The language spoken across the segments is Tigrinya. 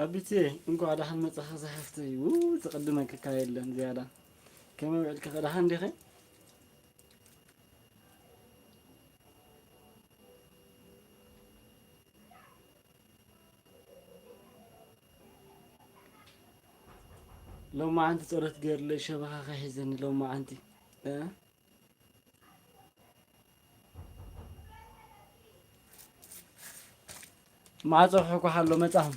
ኣቢቴ፣ እንኳዕ ደሓን መጻኻ ዝሓፍተይ። ው፣ ዝቕድመክካ የለን ዝያዳ። ከመይ ውዕልኪ፣ ደሓን ዲኺ? ሎማዓንቲ ጸሎት ገይርለይ ሸበኻ ከሒዘኒ ሎማዓንቲ። እ? ማዕጾ ክሕኳሕ ኣሎ፣ መጻኹም።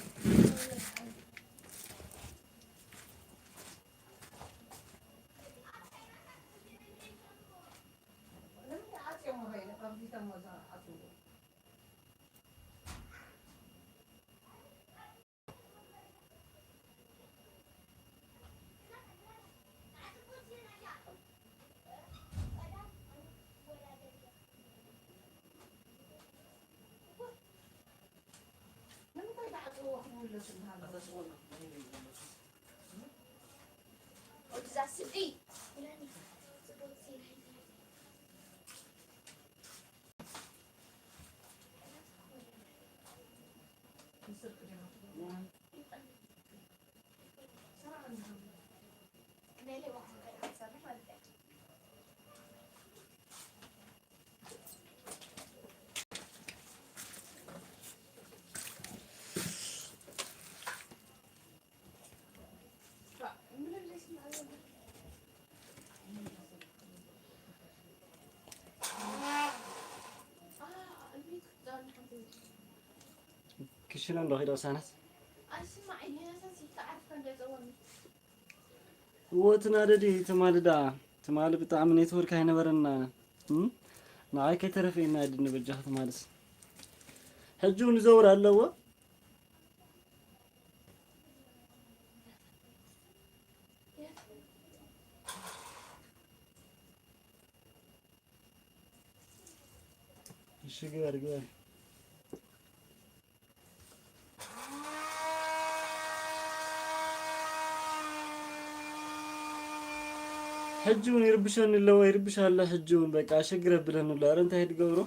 ክሽነ እንዶ ኺዶ ሳናስ? እዎ ትናደዲ ትማሊ ደኣ። ትማሊ ብጣዕሚ ኔትወርክ ኣይነበረና። እም? ንዓይ ከይተረፈ ኢና ድንበጃኽ ትማልስ። ሕጂ እውን ይዘውር ኣለዎ። እሺ፣ ግበር፣ ግበር። ሕጂ እውን ይርብሸኒ ኣለዎ፣ ይርብሽ ኣሎ። ሕጂ እውን በቃ ሽግር የብለኒ ኣሎ። ኧረ እንታይ ትገብሮ?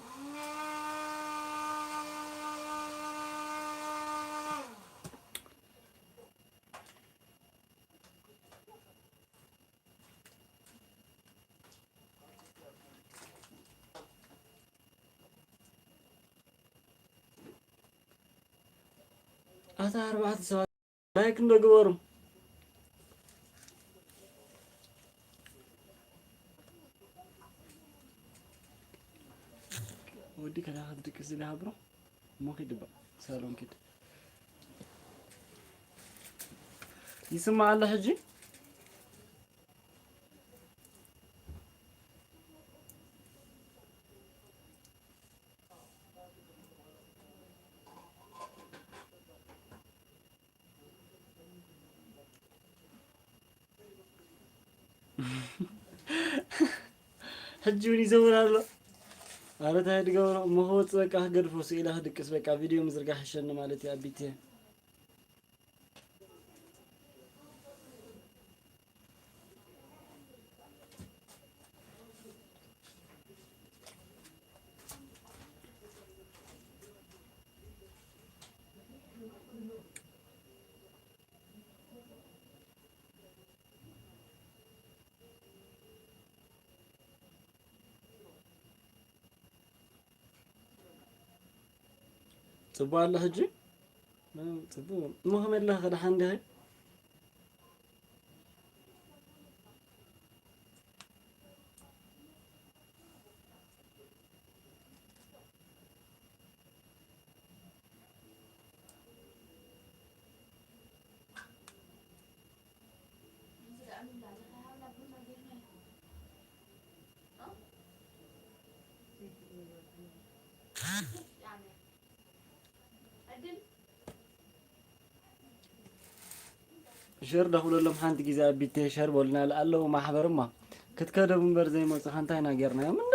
ኣታ ኣርባዕተ ሰባት ላይክ እንዶ ግበሩ። ወዲ ከዳ ክትድቅስ ዝለሃ ብሮ እሞ ኪድ ባ ሳሎን ኪድ። ይስማዕ ኣሎ ሕጂ? ሕጂ እውን ይዘውር ኣሎ። ኣረ እንታይ ትገብሮ እሞ ክወጽእ በቃ ክገድፎ ስኢላ ክድቅስ በቃ ቪድዮ ምዝርጋሕ ይሸኒ ማለት እዩ ኣቢቴ። ጽቡቕ ኣሎ ሕጂ? ጽቡቕ። እሞ ከመይ ኣለኺ? ደሓን ዲኺ? ሸር ደኹለሎም ሓንቲ ግዜ ኣብ ቢቴ ሸር በሉና ኣለዉ ማሕበርማ ክትከደቡ እምበር ዘይመፁ ከንታይና ጌርናዮም እንዶ።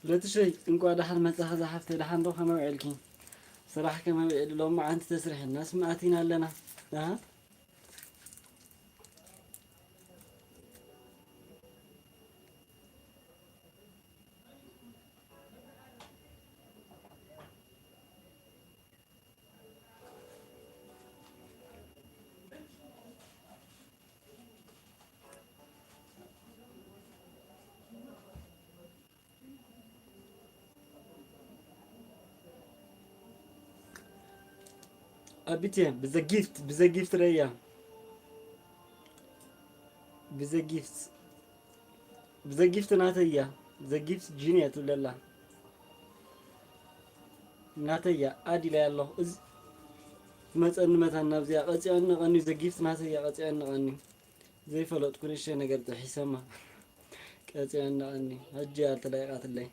ለትሸይ፣ እንቋዕ ደሓን መጻኺ ዝሓፍተይ። ደሓን ዶ፣ ከመይ ውዒልኪ? ስራሕ ከመይ ውዒሉ? ሎማዓንቲ ተስሪሕና ስምኣቲና ኣለና። ኣሃ። ኣቢቴ ብዘ ጊፍት፣ ብዘ ጊፍት ረያ። ብዘ ጊፍት፣ ብዘ ጊፍት ናተያ። ዘ ጊፍት ጂኒያ ትብለላ። ናተያ ኣድ ኢለያ ኣለኹ። እዚ መጸኒ መታን ናብዚኣ ቀጺዖ ነቐኒ። ዘ ጊፍት ናተያ ቀጺዖ ነቐኒ። ዘይፈለጥኩ ንእሽተይ ነገር ጥሒሰማ። ቀጺዐ እንዳቐኒ። ሕጂ እያ ተለቂቓትለይ።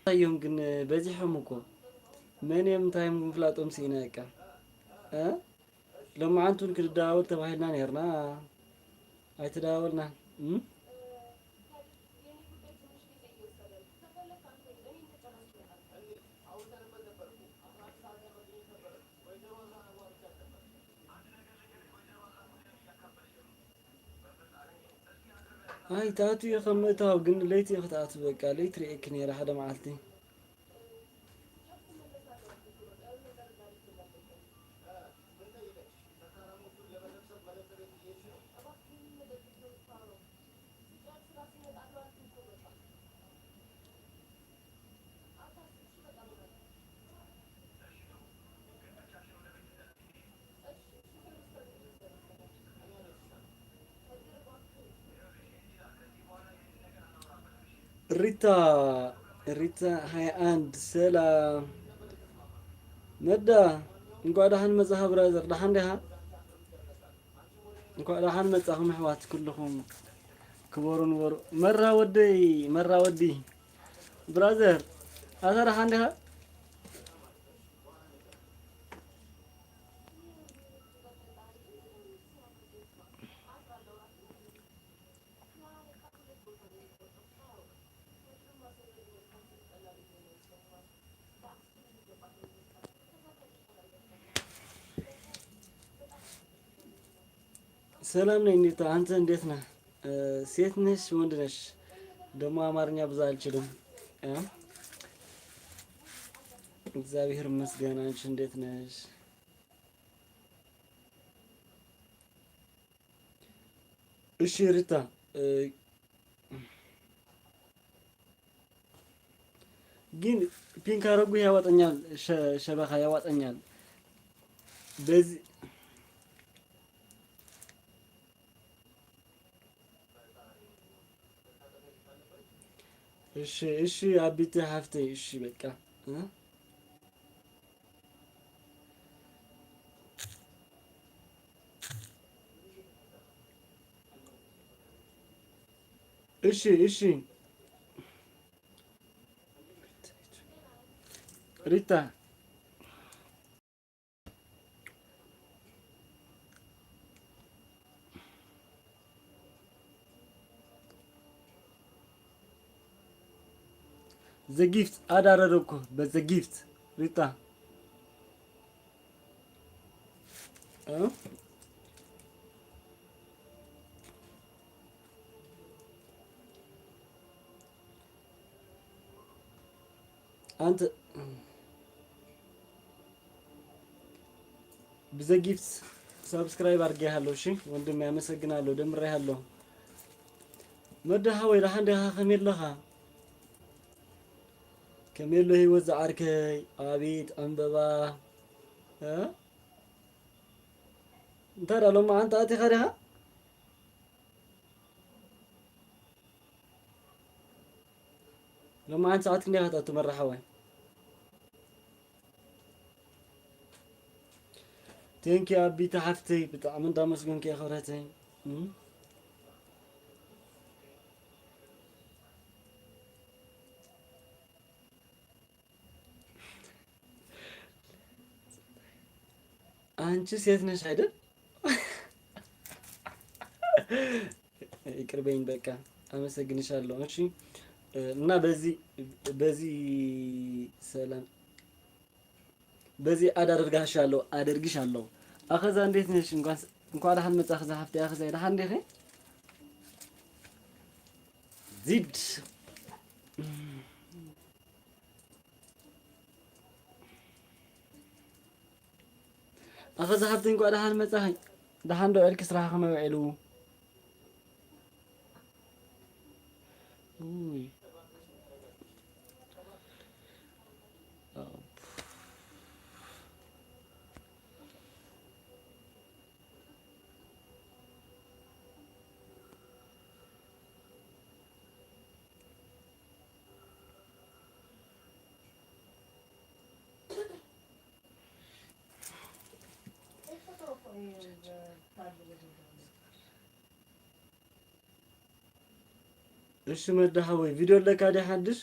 እዮም ግን በዚሖም እኮ። መን እዮም እንታይ እዮም ምፍላጦም ስኢና እካ። እ? ሎማዓንቲ እውን ክንደዋወል ተባሂልና ነይርና። ኣይተደዋወልናን። እም? ኣይ፣ ትኣትዊ ከም ምእታው ግን ለይቲ ኢኺ ትኣትዊ፣ በቃ ለይቲ ርእየኪ ነይረ ሓደ መዓልቲ። ሪታ፣ ሪታ ሃያ አንድ ሰላም። መዳ፣ እንኳዕ ደሓን መጻኻ ብራዘር፣ ደሓን ዲኻ? እንኳዕ ደሓን መጻኹም ኣሕዋት ኩልኹም። ክበሩ ንበሩ። መራ ወደይ፣ መራ ወዲ። ብራዘር፣ ኣታ ደሓን ዲኻ? ሰላም ነኝ ኒታ፣ አንተ እንዴት ነህ? እ፣ ሴት ነሽ ወንድ ነሽ? ደግሞ አማርኛ ብዙ አልችልም። እ? እግዚአብሔር ይመስገን። አንቺ እንዴት ነሽ? እሺ ሪታ፣ እ፣ ግን ፒንክ አረጉ ያወጠኛል፣ ሸ-፣ ሸበካ ያወጠኛል። በዚህ እሺ፣ እሺ፣ አቢቲ ሀፍቴ፣ እሺ፣ በቃ፣ እ? እሺ፣ እሺ። ሪታ። ዘ ጊፍት አዳረደኩ በዘ ጊፍት ሪታ። እ? አንተ ብዘ ጊፍት ሳብስክራይብ አድርጌሃለሁ። እሺ ወንድሜ አመሰግናለሁ። ደምሬሃለሁ። መድሃ ወይ ደሓን ዲኻ? ከመይ ኣለኻ? ከመይ ኣሎ ህይወት ዝዓርከይ? አቤት ዕምበባ። እ? እንታይ ደኣ ሎማዓንቲ ኣቲኻ ዲኻ? ሎማዓንቲ ሰዓት ክንደይ ኢኻ ትኣቱ መራ ሓወይ? ቴንኪ ኣቢቲ ሓፍተይ፣ ብጣዕሚ እንዳመስገንኪ እየ ክብረተይ። እም? አንቺ ሴት ነሽ አይደል? ይቅር በይኝ በቃ። አመሰግንሻለሁ። እሺ፣ እና በዚህ፣ በዚህ ሰላም፣ በዚህ አዳርጋሻለሁ፣ አደርግሻለሁ። አኸዛ እንዴት ነሽ? እንኳን፣ እንኳን ደህና መጣ። አኸዛ ሀፍቴ፣ አኸዛ ደህና እንዴት ነሽ? ዚድ ኣኸ ዝሓፍተይ እንኳዕ ደሓን መጻኺ። ደሓን ዶ ዒልኪ ስራሕኺ ከመይ ውዒሉ? ውይ። እሺ መዳ ሓወይ፣ ቪድዮ ኣለካ ድዩ ሓድሽ?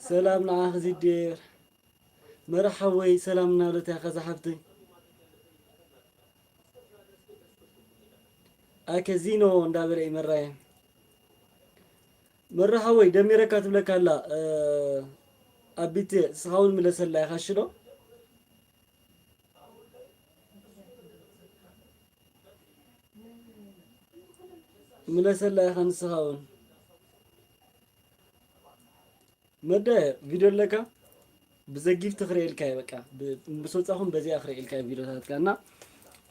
ሰላም ንዓኺ ዚዴር። መራ ሓወይ፣ ሰላም እናበለት እያ፣ ከዛ ሓፍተይ። ኣከ ዚኖ እንዳበለ እዩ መራየ። መራ ሓወይ፣ ደሚረካ ትብለካ ኣላ፣ እ፣ ኣቢቴ፣ ንስኻ እውን ምለሰላ ኢኻ፣ እሺ ዶ? ምለሰላ ኢኻ ንስኻ እውን። መደ ቪድዮ ኣለካ? ብዘጊፍቲ ክርእየልካ እየ፣ በቃ። ብ-፣ ምስ ወጻኹም በዚኣ ክርእየልካ እየ ቪድዮታትካ። እና፣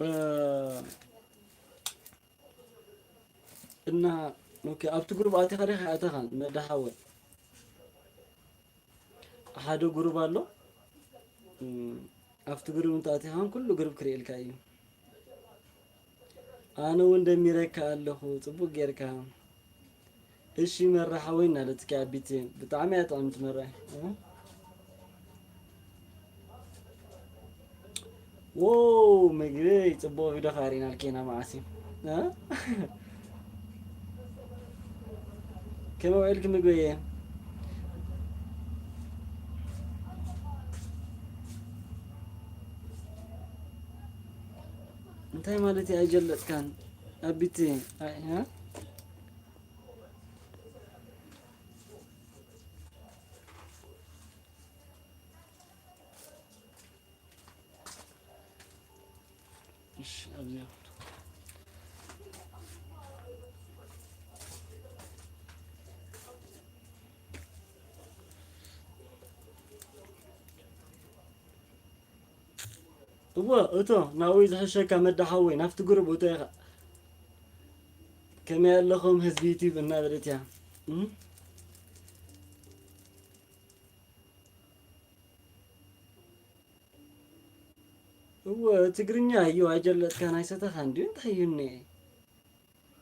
እ፣ እና፣ ኦኬ፣ ኣብቲ ግሩፕ ኣቲኻ ዲኻ ኣይኣተኻን? መደ ሓወይ። ሓደ ግሩፕ ኣሎ። እም፣ ኣብቲ ግሩፕ እንተኣቲኻን ኩሉ ግሩፕ ክርእየልካ እዩ። ኣነ እውን ደሚረካ ኣለኹ፣ ጽቡቅ ጌርካ። እሺ መራ ሓወይ እናለትኪ ኣቢቲ፣ ብጣዕሚ እያ ጥዕምቲ መራ። እ? ዎው፣ ምግበይ፣ ጽቡቕ ቪድዮ ኸኣ ርኢናልኪ ኢና መዓስ እዩ። እ? ከመይ ውዒልኪ ምግበየ? እንታይ ማለት እዩ ኣይገለጽካን? ኣቢቲ፣ ኣይ፣ እ? እሺ፣ ኣብዚ እወ፣ እቶ ናብኡ ዝሕሸካ መዳ ሓወይ፣ ናብቲ ግሩብ እቶ ኢኻ። ከመይ ኣለኹም ህዝቢ ዩቲዩብ እናበለት እያ። እም? እወ፣ ትግርኛ እዩ፣ ኣይጀለጥካን ኣይሰተኻን ድዩ? እንታይ እዩ እኒኤ?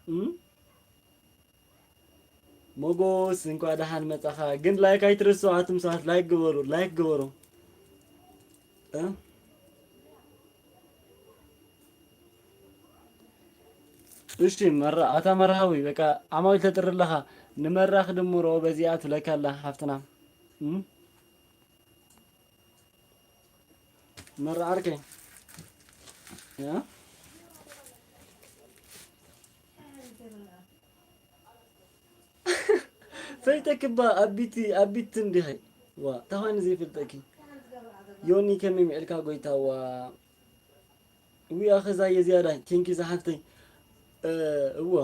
እም? ሞጎስ፣ እንኳዕ ደሓን መጻኻ። ግን ላይክ ኣይትረስዑ ኣቱም ሰባት፣ ላይክ ግበሩ፣ ላይክ ግበሩ። እ? እሺ፣ መራ-፣ ኣታ መርሃዊ፣ በቃ ዓማዊል ተጥሪ ኣለኻ። ንመራ ክድምሮ በዚኣ ትብለካ ኣላ ሓፍትና። እም? መራ ዓርከይ። ያ? ፈሊጠኪ እባ ኣቢቲ፣ ኣቢቲ እንዲኺ። ዋ፣ እንታይ ኮይኑ ዘይፈልጠኪ? ዮኒ ከመይ ምዕልካ ጎይታ፣ ዋ። እዊ ኣኸዛየ ዝያዳይ፣ ቴንኪ ዝሓፍተይ። እ፣ እዎ።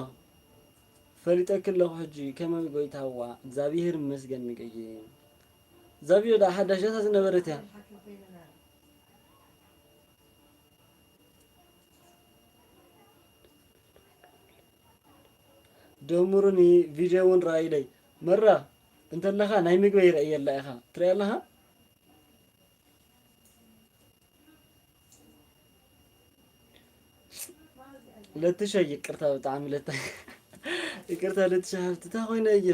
ፈሊጠኪ ኣለኹ ሕጂ፣ ከመይ ጎይታ፣ ዋ። እግዚኣብሔር ይመስገን ንገየ። ዛብዮ ደኣ ሓዳሽ እያ ዝነበረት እያ። ደምሩኒ ቪድዮ እውን ረኣይለይ። መራ እንተለኻ ናይ ምግበይ ረእየላ ኢኻ። ትሪኣ ኣለኻ? ለትሸ ይቅርታ፣ ብጣዕሚ ለታ-፣ ይቅርታ ለትሸ ሓፍቲ፣ እንታይ ኮይነ እየ?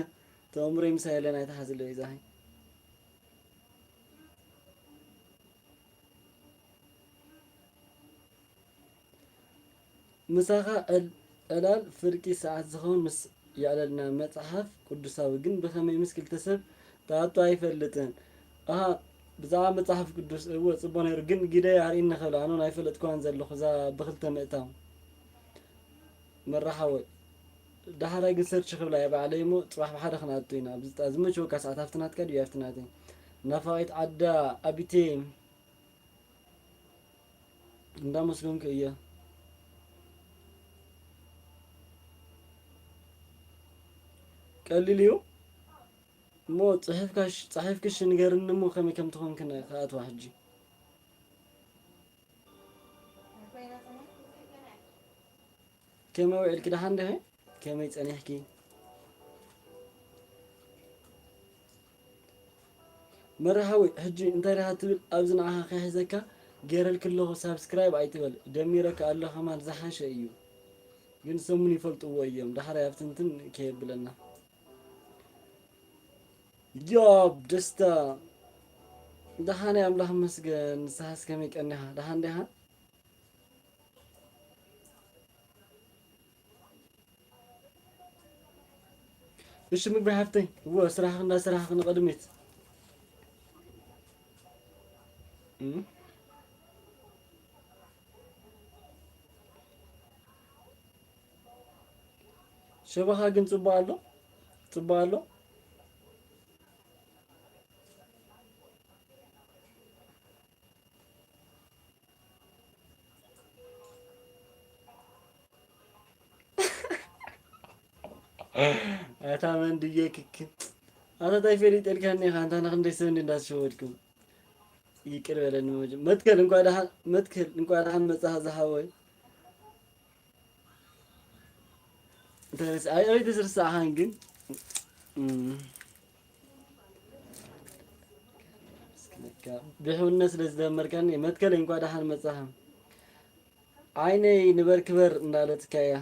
ተኣምረይ ምሳይ የለን፣ ኣይትሓዝለይ ዛሂ። ምሳኻ ዕል-፣ ዕላል ፍርቂ ሰዓት ዝኸውን ምስ የዕለልና፣ መጽሓፍ ቅዱሳዊ ግን ብኸመይ ምስ ክልተ ሰብ ተኣቱ ኣይፈልጥን። ኣሃ፣ ብዛዕባ መጽሓፍ ቅዱስ፣ እወ፣ ጽቡቕ ነይሩ፣ ግን ግደ ኣርእኒ ክብል ኣነ ኣይፈለጥኩዋን ዘለኹ፣ እዛ ብኽልተ ምእታው። መራሓወይ። ዳሕራይ ግን ሰርች ክብላ እየ ባዕለይ እሞ፣ ጽባሕ ብሓደ ክንኣቱ ኢና። ኣብዚ ዝመቸወካ ሰዓት፣ ኣብቲ ናትካ ድዩ ኣብቲ ናተይ? ናፋቒት ዓዳ ኣቢቴ፣ እንዳመስገንኩ እየ። ቀሊል እዩ። እሞ ጽሒፍካሽ-፣ ጸሒፍክሽ ንገርኒ እሞ ከመይ ከም ትኾንክን ክኣትዋ ሕጂ። ከመይ ውዒልኪ? ደሓን ዲኺ? ከመይ ጸኒሕኪ? መርሃዊ፣ ሕጂ እንታይ ደኣ ትብል? ኣብዚ ንዓኻ ከይሕዘካ ገይረልኪ ኣለኹ፣ ሳብስክራይብ ኣይትበል። ደሚረካ ኣሎ ከማን ዝሓሸ እዩ። ግን ሰሙን ይፈልጥዎ እዮም። ዳሕራይ ኣብቲ እንትን ከየብለና። ዮብ ደስታ፣ ደሓን እየ ኣምላኽ ይመስገን። ንስኻስ ከመይ ቀኒኻ? ደሓን ዲኻ? እሺ ምግቢ ሃፍተይ፣ እወ፣ ስራሕኺ እንዳሰራሕኺ ንቕድሚት። እም? ሸባኻ ግን ጽቡቕ ኣሎ? ጽቡቕ ኣሎ? ኣታ መን ድየ ክክ-፣ ኣታ ታይ ፈሊጠልካኒ ኢኻ? ኣንታ ንኽንደይ ሰብ እንዲ እንዳተሸወድኩም። ይቅር በለኒ መጀ-፣ መትከል እንኳ ደሓን፣ መትከል እንኳ ደሓን መጻኻ ዝሓወይ። እንተ ርስ-፣ ኣይ፣ ኣይ፣ ተስርሳዕኻን ግን። እም። ብሕውነት ስለ ዝደመርካኒ፣ መትከለይ እንኳ ደሓን መጻኻ። ዓይነይ ንበር ክበር እንዳለትካ እያ።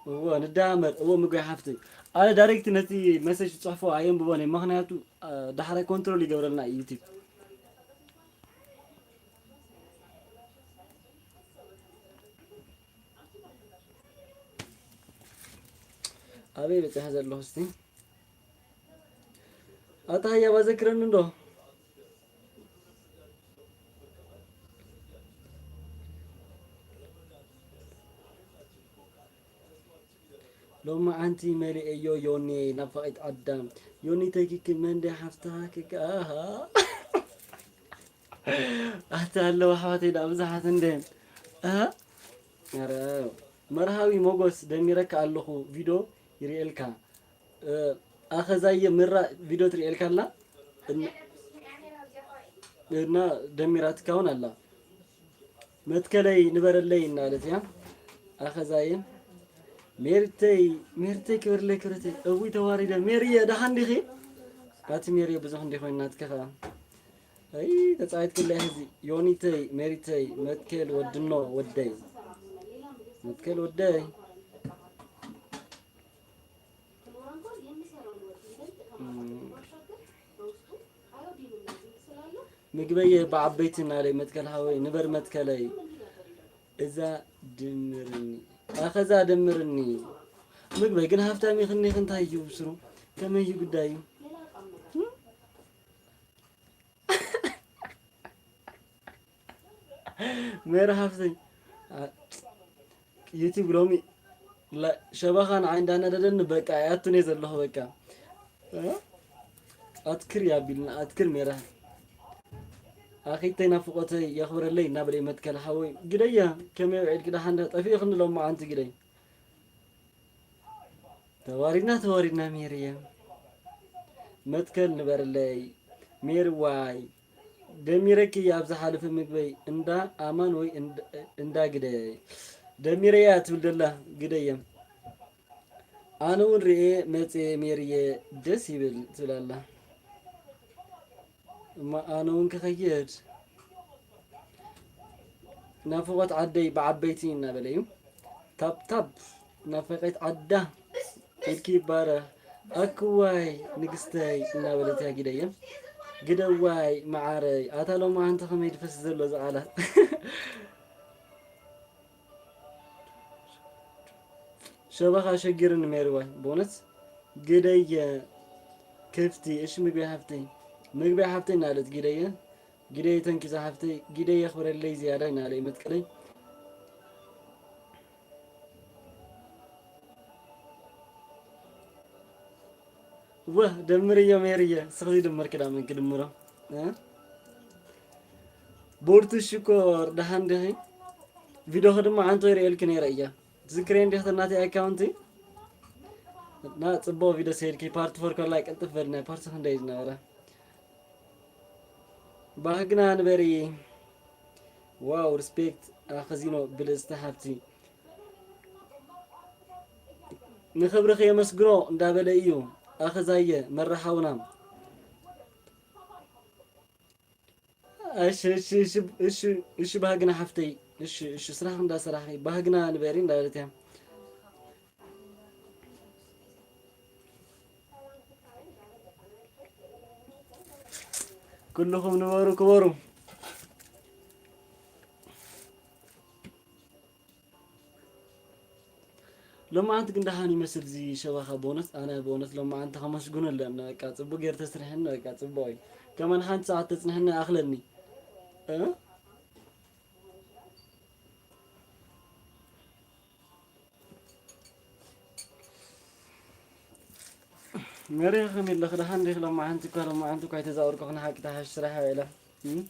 እወ፣ ንደማመር። እወ፣ ምግቢ ሓፍተይ። ኣነ ዳይሬክት ነቲ መሴጅ ጽሑፎ ኣየንብቦን እየ፣ ምኽንያቱ፣ እ፣ ዳሕራይ ኮንትሮል ይገብረልና እዩ ዩቲብ። ኣበይ በጺሐ ዘለኹ እስቲ? ኣታ ህያብ ኣዘክረኒ እንዶ። ሎማዓንቲ መሊኤዮ ዮኒ ናፋቒት ዓዳ። ዮኒ ተኪኪ መንደ ሓፍታ ክካ፣ ኣሃ። ኣታ ኣለዋ ኣሕዋተይ ደኣ ብዙሓት እንደ፣ ኣሃ። ኧረ መርሃዊ ሞጎስ ደሚረካ ኣለኹ ቪድዮ ይርእየልካ። እ፣ ኣኸዛየ ምራ ቪድዮ ትርእየልካ ኣላ። እን-፣ እና ደሚራትካ እውን ኣላ። መትከለይ ንበረለይ እናለት እያ። ኣኸዛየ ሜሪተይ፣ ሜሪተይ ክብርለይ ክብረተይ። እውይ ተዋሪደ። ሜሪየ ደሓን ዲኺ? ኣቲ ሜሪየ ብዙሕ እንዲ ኮይና ናትኪ ኸዓ። ኣይ ተጻዊትክለይ ሕዚ። ዮኒተይ፣ ሜሪተይ፣ መትከል ወድኖ ወደይ። መትከል ወደይ። እም። ምግበየ ብዓበይቲ እናለይ መትከል ሓወይ ንበር መትከለይ። እዛ ድምርኒ። ኣኸዛ ድምርኒ። ምግበይ ግን ሃፍታም ይኽኒ ክንታይ እዩ ብስሩ? ከመይ እዩ ጉዳዩ? እም? ሜሪ ሃፍተይ፣ አ፣ ዩቲዩብ ሎሚ ላ-፣ ሸባኻ ንዓይ እንዳነደደኒ በቃ ኣይኣቱን እየ ዘለኹ በቃ። እ? ኣትክር ያቢልና፣ ኣትክር ሜራ። ኣኺተይ ናፍቖተይ የኽብረለይ እናበለ መትከል ሓወይ። ግደያ፣ ከመይ ውዒልኪ ደሓን ዶ? ጠፊእኽኒ ሎማዓንቲ ግደይ። ተዋሪድና፣ ተዋሪድና ሜሪየ። መትከል ንበርለይ ሜርዋይ። ደሚረኪ ኣብ ዝሓለፈ ምግበይ እንዳ ኣማን ወይ እንዳ፣ እንዳ ግደይ። ደሚረያ ትብል ደላ ግደየ። ኣነ እውን ርኤ መጽየ ሜሪየ ደስ ይብል ትብል ኣላ። እማ ኣነ እውን ክኸይድ። ናፍቖት ዓደይ ብዓበይቲ እናበለ እዩ። ታብ ታብ ናፈቐት ዓዳ ኢድኪ ይባረኽ። ኣክዋይ ንግስተይ እናበለት እያ ግደየ። ግደዋይ መዓረይ፣ ኣታ ሎማዓንቲ ከመይ ድፈስ ዘሎ እዚ ቃላት። ሸባኻ ሸጊርኒ ሜሪዋይ፣ ብእውነት። ግደየ ክፍቲ። እሺ፣ ምግቢ ሓፍተይ፣ ምግቢ ሓፍተይ እናለት ግደየ፣ ግደየ ተንኪዛ ሓፍተይ፣ ግደየ ክብረለይ ዝያዳ እናለ ይመትከለይ። ወህ፣ ደምርዮ ሜርየ፣ ስኽዚ ድምር ክዳመን ክድምሮ። እ? ቦርቱ ሽኮር፣ ደሓን ዲኺ? ቪዲዮኺ ድማ ዓንቶ ይርእየልኪ ነይረ እያ። ትዝክሬ እንዲኺ ተናተይ ኣካውንቲ? እና ጽቡቕ ቪዲዮ ሰይድኪ፣ ፓርት ፎር ኮላይ ቅልጥፍ በልና፣ ፓርት ክንደይ ዝነበረ። ባህግና ንበሪ። ዋው፣ ሪስፔክት፣ ኣኸዚኖ ብልጽቲ ሓብቲ። ንኽብርኺ የመስግኖ እንዳበለ እዩ። ኣኸዛየ፣ መራሓውና። እሺ፣ እሺ፣ እሺ፣ እሺ፣ እሺ፣ ባህግና ሓፍተይ። እሺ፣ እሺ፣ ስራሕ እንዳሰራሕኺ፣ ባህግና ንበሪ እንዳበለት እያ። ኩልኹም ንበሩ፣ ክበሩ። ሎማዓንቲ ግን ደሓን ይመስል እዚ ሸባኻ። በእውነት ኣነ በእውነት ሎማዓንቲ ከመስግኖ ኣለኒ። በቃ ጽቡቅ ጌር ተስርሕኒ፣ በቃ ጽቡቅ እዩ። ከማን ሓንቲ ሰዓት ተጽንሕኒ ኣኽለኒ። እ? መሪሕ ከመይ ኣለኺ? ደሓን ዲኺ? ሎማዓንቲ እኳ፣ ሎማዓንቲ እኳ ኣይተዛወርኩኽን፣ ሓቂ ተሓሽ ስራሕ ኢለ። እም?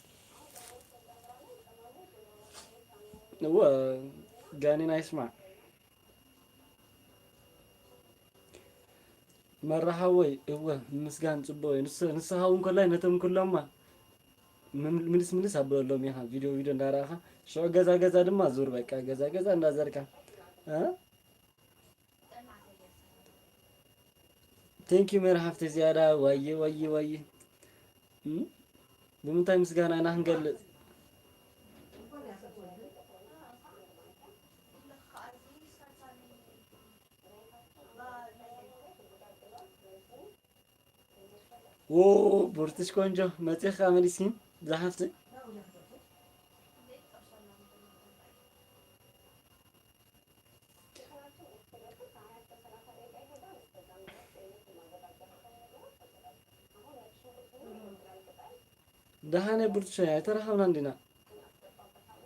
እወ፣ ጋኔን ኣይስማዕ። መራሓወይ፣ እወ፣ ምስጋን ጽቡቕ እዩ። ንስ-፣ ንስኻ እውን ከላይ ነቶም ኩሎማ ምም-፣ ምልስ ምልስ ኣብለሎም ኢኻ፣ ቪድዮ ቪድዮ እንዳረኣኻ። ሽዑ ገዛ ገዛ ድማ ዙር፣ በቃ፣ ገዛ ገዛ እንዳዘርካ። እ? ቴንክ ዩ ሜሪ ሓፍተይ ዝያዳ፣ ዋየ፣ ዋየ፣ ዋየ። እም? ብምንታይ ምስጋና ኢና ክንገልጽ? ዎ፣ ብርትሽ ቆንጆ፣ መጺኻ መሊስኪ፣ ዝሓፍቲ። ደሓነ ብርትሽ፣ ኣይተራኸብናን ዲና።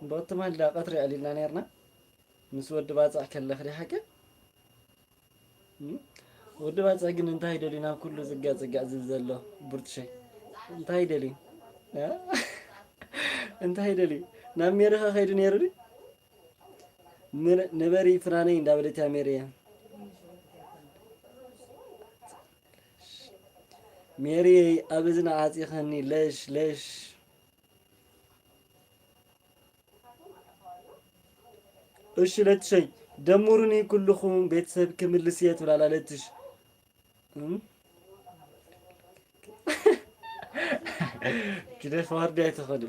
ብትማሊ ዳ ቀትሪ ኣዕሊልና ነርና። ምስ ወዲ ባጽዕ ከለኽ ዲ ሓቂ? እም? ወዲ ባጽዕ ግን እንታይ ደልዩ ናብ ኩሉ ዝጋ ዝጋ ዝብል ዘሎ ብርትሸይ? እንታይ ደልዩ? እ? እንታይ ደልዩ? ናብ ሜሪኻ ከይዱ ነይሩ ዲ? ምን-፣ ንበሪ ፍናነይ እንዳበለት እያ ሜሪ እያ። ሜሪ ኣብ እዝኒ ዓጺኸኒ ለሽ ለሽ። እሺ ለትሸይ፣ ደምሩኒ ኩልኹም ቤተሰብ ክምልስ እየ ትብላላ ለትሽ። እም? ግደፍ ዋርድያ ኣይትኸዱ።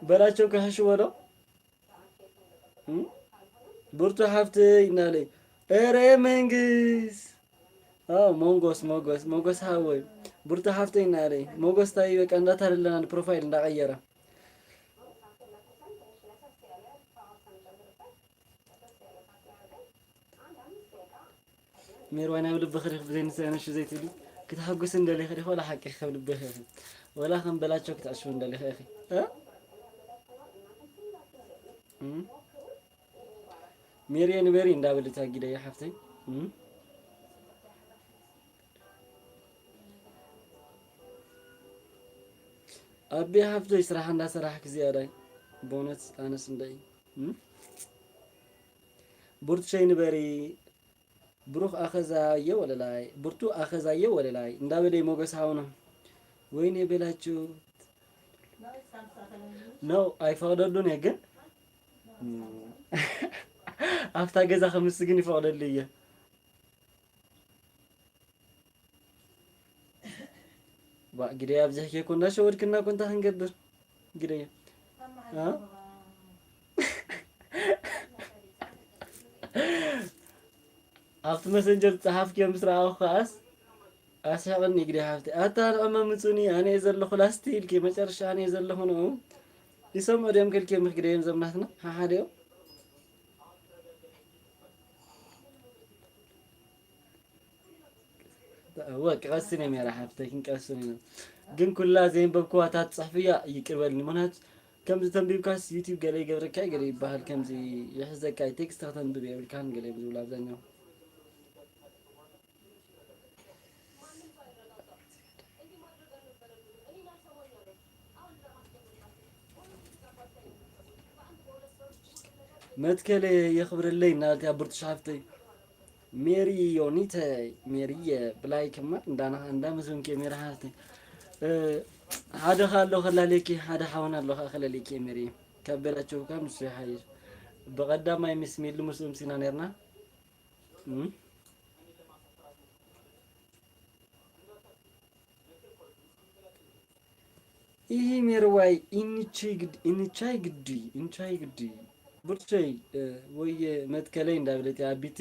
በላቸው ክሕሽዎ ዶ? እም? ብርቱ ሓፍተይ እናለይ። ኤረ መንግስ። ኣዎ፣ ሞንጎስ፣ ሞጎስ፣ ሞጎስ ሓወይ። ብርቱ ሓፍተይ እናለይ። ሞጎስ ታይ በቃ እንዳታለለና ፕሮፋይል እንዳቀየረ። ሜርዋይ ናብ ልብኺ ዲኺ ብዘይ ንስእነሽ ዘይትብሊ? ክትሕጉሲ እንደሊኺ ዲኺ ወላ ሓቂ ካብ ልብኺ ኢኺ? ወላ ከም በላቸው ክትዕሽዊ እንደሊኺ ኢኺ? እ? እም? ሜሪ ንበሪ እንዳበለት ኣጊደያ ሓፍተይ። እም? ኣቢ ሓፍተይ ስራሕ እንዳሰራሕኪ ዝያዳይ። ቦነት ኣነስ እንደይ። እም? ብርትሸይ ንበሪ። ብሩኽ ኣኸዛየ ወለላይ፣ ብርቱ ኣኸዛየ ወለላይ እንዳበለ ሞገስ ሃውና። ወይኔ በላችሁ። ኖ፣ ኣይፈቕደሉን እየ ግን። ኣብታ ገዛ ከምስግን ይፈቕደሉ እየ። ባ፣ ግደይ ኣብዚሕኪ እኮ እንዳሸወድክና እኮ እንታይ ክንገብር? ግደይ። አ? ኣብቲ መሰንጀር ዝጸሓፍክዮ ምስ ረኣኹ ከኣስ ኣስሕቕኒ ግደይ ሓፍቲ። ኣታ ንዕመ ምጹኒ፣ ኣነ እየ ዘለኹ ላስቲ ኢልኪ፣ መጨረሻ ኣነ እየ ዘለኹ ንዑ። ይሰምዑ ድዮም ከልክዮም ግደዮም ዘምናትና ሓሓደዮም። እወ፣ ክቐስን እየ ሜራ ሓፍተይ፣ ክንቀስን ኢና። ግን ኩላ ዘየንበብክዋ እታ ትጽሕፍያ ይቅር በልኒ። ምኽንያቱ ከምዚ ተንቢብካስ ዩቲዩብ ገለ ይገብረካ፣ ገለ ይበሃል፣ ከምዚ ይሕዘካ፣ ቴክስት ከተንብብ የብልካን ገለ ዝብል ኣብዛኛው። መትከለ የኽብረለይ እናበልቲ ኣብ ብርቱሽ ሓፍተይ። ሜሪ ዮኒተ፣ ሜሪየ፣ ብላይክ እማ እንዳና-፣ እንዳመስገንኪ ሜሪ ሓፍተይ። እ፣ ሓደ ኸኣ ኣሎ ከላልየኪ፣ ሓደ ሓውና ኣሎ ኸኣ ከለልየኪ ሜሪ። ካብ በላቸው እኳ ንሱ ይሓይሽ። ብቐዳማይ ምስ ሚሊ ምስ እምሲና ኔርና። እም? ይህ ሜርዋይ ኢንቻይ ግዲ፣ ኢንቻይ ግዲ፣ ኢንቻይ ግዲ። ብርቸይ፣ እ፣ ወየ መትከለይ እንዳበለት ኣቢቴ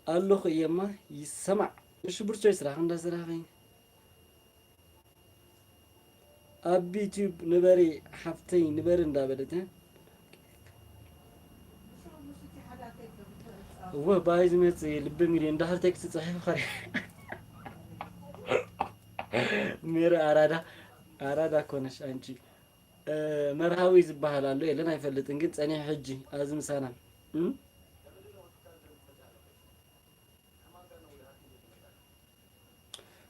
ኣለኹ እየማ ይሰማዕ። እሺ ብርቸይ ስራሕ እንዳ ስራኸይ። ኣብ ዩቲዩብ ንበሪ ሓፍተይ ንበሪ እንዳበለት፣ እ? እወ፣ ብኣይ ዝመጽእ ልቢ ሚልዮን፣ እንድሕር ቴክስት ጽሒፉ ኸሪ-፣ ሜሪ ኣራዳ፣ ኣራዳ ኮነሽ ኣንቺ። እ፣ መርሃዊ ዝበሃል ኣሎ የለን ኣይፈልጥን፣ ግን ጸኒሑ ሕጂ ኣብዚ ምሳና። እም?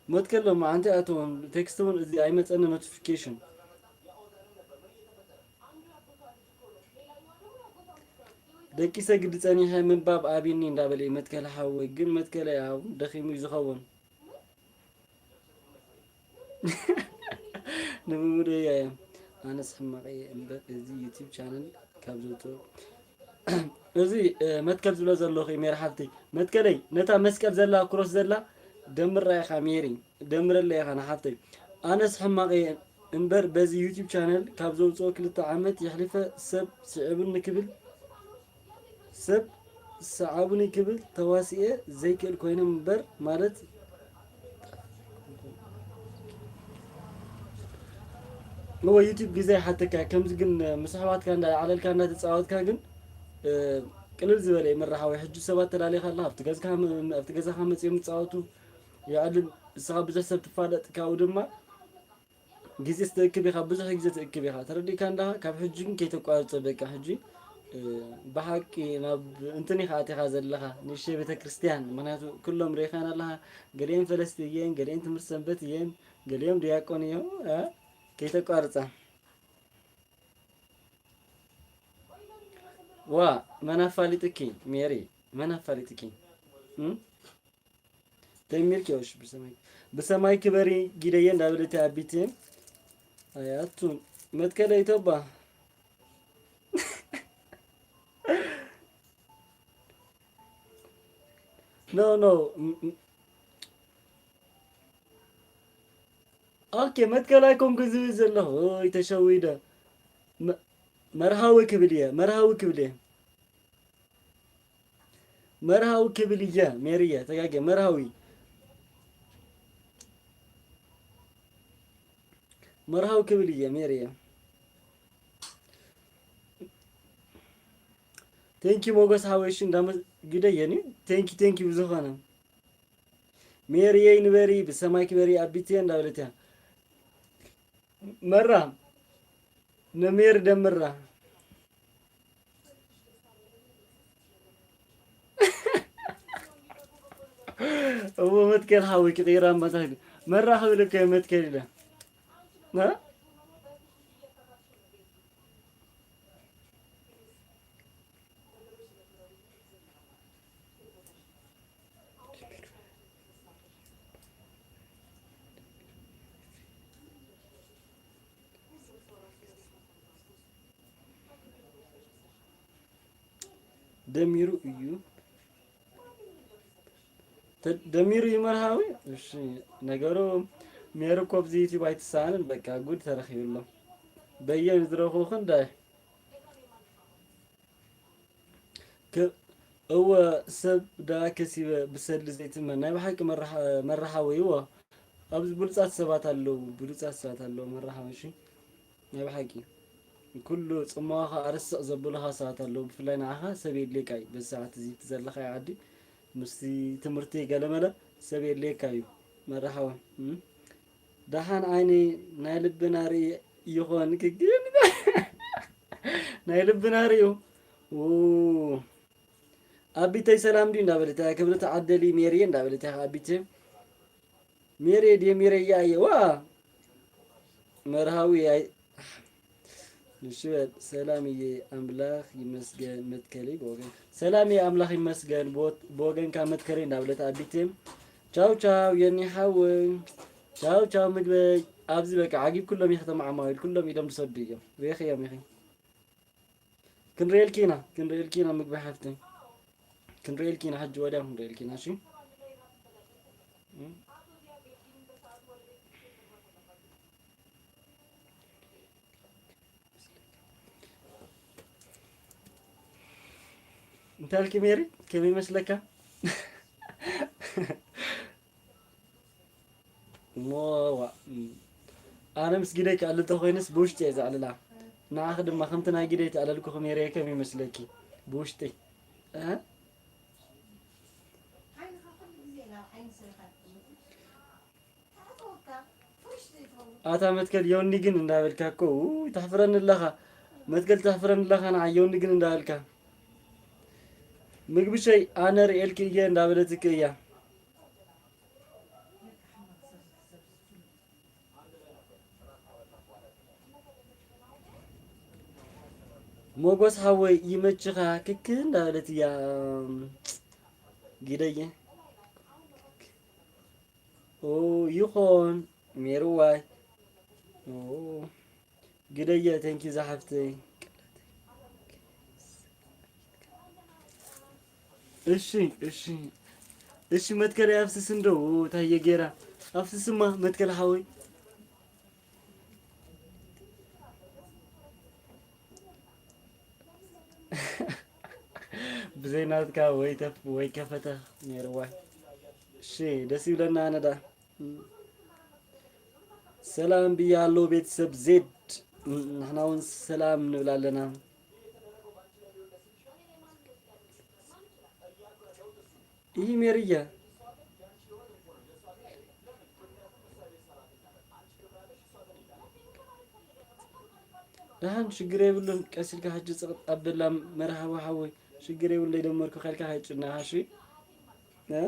መትከሎም ኣንቲ ኣቶም ቴክስት እውን እዚ ኣይመጸኒ ኖቲፊኬሽን። ደቂሰ ግዲ ጸኒሐ ምንባብ ኣብኒ እንዳበለ እዩ መትከል ሓወይ፣ ግን መትከለ ያው ደኺሙ እዩ ዝኸውን። ንምምዶ እያ እያ። ኣነስ ሕማቕ እየ እምበር እዚ ዩቲዩብ ቻነል ካብ ዘውፅኦ። እዚ፣ እ፣ መትከል ዝብሎ ዘለኹ እዩ ሜሪ ሓፍተይ። መትከለይ፣ ነታ መስቀል ዘላ፣ ክሮስ ዘላ፣ ደምራ ኢኻ ሜሪ። ደምረለ ኢኻ ንሓፍተይ። ኣነስ ሕማቕ እየ እምበር በዚ ዩቲዩብ ቻነል ካብ ዘውፅኦ ክልተ ዓመት የሕሊፈ ሰብ ስዒቡኒ ክብል፣ ሰብ ሰዓቡኒ ክብል ተዋሲኤ ዘይክእል ኮይነ እምበር ማለት እወ ዩቲዩብ ግዜ ይሓተካ። ከምዚ ግን ምስ ኣሕዋትካ እንዳ ዓለልካ እንዳ ተጻወትካ ግን፣ እ፣ ቅልል ዝበለ እዩ መራሓዊ። ሕጂ ሰባት ተላሊኻ ኣለኻ፣ ኣብቲ ገዝካ መ-፣ ኣብቲ ገዛኻ መጺኦም ይጻወቱ፣ ይዕልል፣ ንስኻ ብዙሕ ሰብ ትፋለጥ፣ ካብኡ ድማ ግዜ ትእክብ ኢኻ፣ ብዙሕ ግዜ ትእክብ ኢኻ። ተረዲእካ እንዳ ካብ ሕጂ ግን ከይተቋርጾ በቃ። ሕጂ፣ እ፣ ብሓቂ ናብ እንትን ኢኻ ኣቲኻ ዘለኻ፣ ንእሽተይ ቤተክርስትያን። ምኽንያቱ ኩሎም ርኢኻን ኣለኻ፣ ገሊኦም ፈለስቲ እየን፣ ገሊኦም ትምህርቲ ሰንበት እየን፣ ገሊኦም ዲያቆን እዮም። እ፣ ከይተቋርጻ። ዋ፣ መን ኣፋሊጥኪ ሜሪ? መን ኣፋሊጥኪ? እም? ተሚርኪ፣ እሺ፣ ብሰማይ፣ ብሰማይ ክበሪ ጊደየ እንዳበለቲ ኣቢቲ። ኣያቱ መትከለ ኢቶባ። ኖ፣ ኖ። ም-፣ ም-፣ ኦኬ፣ መትከል ኣይኮንኩ ዝብል ዘለኹ። ኦይ፣ ተሸዊደ። መ-፣ መርሃዊ ክብል እየ፣ መርሃዊ ክብል እየ። መርሃዊ ክብል እየ፣ ሜሪየ፣ ተጋግየ፣ መርሃዊ። መርሃዊ ክብል እየ፣ ሜሪየ። ቴንኪ ሞገስ ሓወይ፣ እሺ፣ እንዳመ-፣ ግደየኒ። ቴንኪ፣ ቴንኪ ብዝኾነ። ሜሪየይ ንበሪ፣ ብሰማይ ክበሪ፣ ኣቢትየ እንዳበለት እያ። መራ፣ ንሜሪ ደምራ። እሞ መትከል ሓወይ ክቕይራ እምባታ መራ ክብል እኮ እየ መትከል ኢለ። እ? ደሚሩ እዩ። ተ-፣ ደሚሩ እዩ መርሃዊ። እሺ፣ ነገሩ ሜሪ እኮ ኣብዚ ዩቲዩብ ኣይትሰኣንን። በቃ ጉድ ተረኺቡ ኣሎ። በየን ዝረኽቡኽን ዳይ ከ-፣ እወ፣ ሰብ ደኣ ከሲበ ብሰሊ ዘይትመን። ናይ ብሓቂ መራሓ-፣ መራሓዊ እወ። ኣብዚ ብሉጻት ሰባት ኣለዉ፣ ብሉጻት ሰባት ኣለዉ መራሓዊ፣ እሺ። ናይ ብሓቂ። ኩሉ ጽምዋኻ ኣርስቕ ዘብሉኻ ሰባት ኣለዉ። ብፍላይ ንዓኻ ሰብ የድልየካ እዩ። በዚ ሰዓት እዚ እቲ ዘለኻዮ ዓዲ፣ ምስቲ ትምህርቲ ገለመለ፣ ሰብ የድልየካ እዩ። መርሓባ። እም? ደሓን ዓይኒ ናይ ልብና ርኢ ይኾን ክግን ናይ ልብና ርእዩ። ው። ኣቢተይ ሰላም ድዩ እንዳበለት እያ። ክብርቲ ዓደሊ ሜሪ እንዳበለት እያ። ኣቢተ ሜሪ ድየ ሜሪ እያ እየ። ዋ። መርሃዊ ኣይ-፣ ንሱ በል፣ ሰላም እየ ኣምላኽ ይመስገን መትከለይ ብወገን። ሰላም እየ ኣምላኽ ይመስገን ብወ-፣ ብወገንካ መትከለይ እንዳበለት ኣቢትም። ቻው ቻው የኒ ሓወይ። ቻው ቻው ምግበይ። ኣብዚ በቃ ዓጊብ ኩሎም ይኸተማ ዓማዊል ኩሎም ኢዶም ዝሰዱ እዮም። ሬኺ እዮም ኢኺ። ክንርእየልኪ ኢና፣ ክንርእየልኪ ኢና ምግቢ ሓፍተይ። ክንርእየልኪ ኢና፣ ሕጂ ወዲያ ክንርእየልኪ ኢና፣ እሺ? እንታይ ኣልኪ ሜሪ? ከመይ ይመስለካ? እሞ፣ ዋ፣ እም፣ ኣነ ምስ ግደይ ክኣልል ተኾይነስ ብውሽጢ እየ ዘዕልላ። ንዓኺ ድማ ከምቲ ናይ ግደይ ተኣለልኩኺ ሜሪ ከመይ ይመስለኪ? ብውሽጢ። እ? ኣታ መትከል ዮኒ ግን እንዳበልካ እኮ፣ ውይ፣ ተሕፍረኒ ኣለኻ። መትከል ተሕፍረኒ ኣለኻ፣ ንዓ ዮኒ ግን እንዳበልካ። ምግብሸይ ኣነ ርእየልኪ እየ እንዳበለትኪ እያ። ሞጎስ ሓወይ ይመችኻ ክክ እንዳበለት እያ። ጊደየ። ኦ፣ ይኾን ሜርዋይ። ኦ፣ ግደየ፣ ተንኪ ዝሓፍተይ። እሺ፣ እሺ፣ እሺ፣ መትከለይ ኣፍስስ እንደው፣ ታየ ጌራ። ኣፍስስማ፣ መትከል ሓወይ። ብዘይ ናትካ ወይ ተፍ-፣ ወይ ከፈተ ኔርዋ። እሺ፣ ደስ ይብለና ኣነዳ። ሰላም ብያሎ ቤተሰብ ዜድ። ንሕና እውን ሰላም ንብል ኣለና። ይህ ሜሪያ። ደሓን ሽግር የብሉን። ቀስ ኢልካ ሕጂ ጽቕጥ ኣበላ። መርሃባ ሓወይ፣ ሽግር የብሉን። ዘይደመርኩ ከልካ ከይጭነኻ እሺ። እ?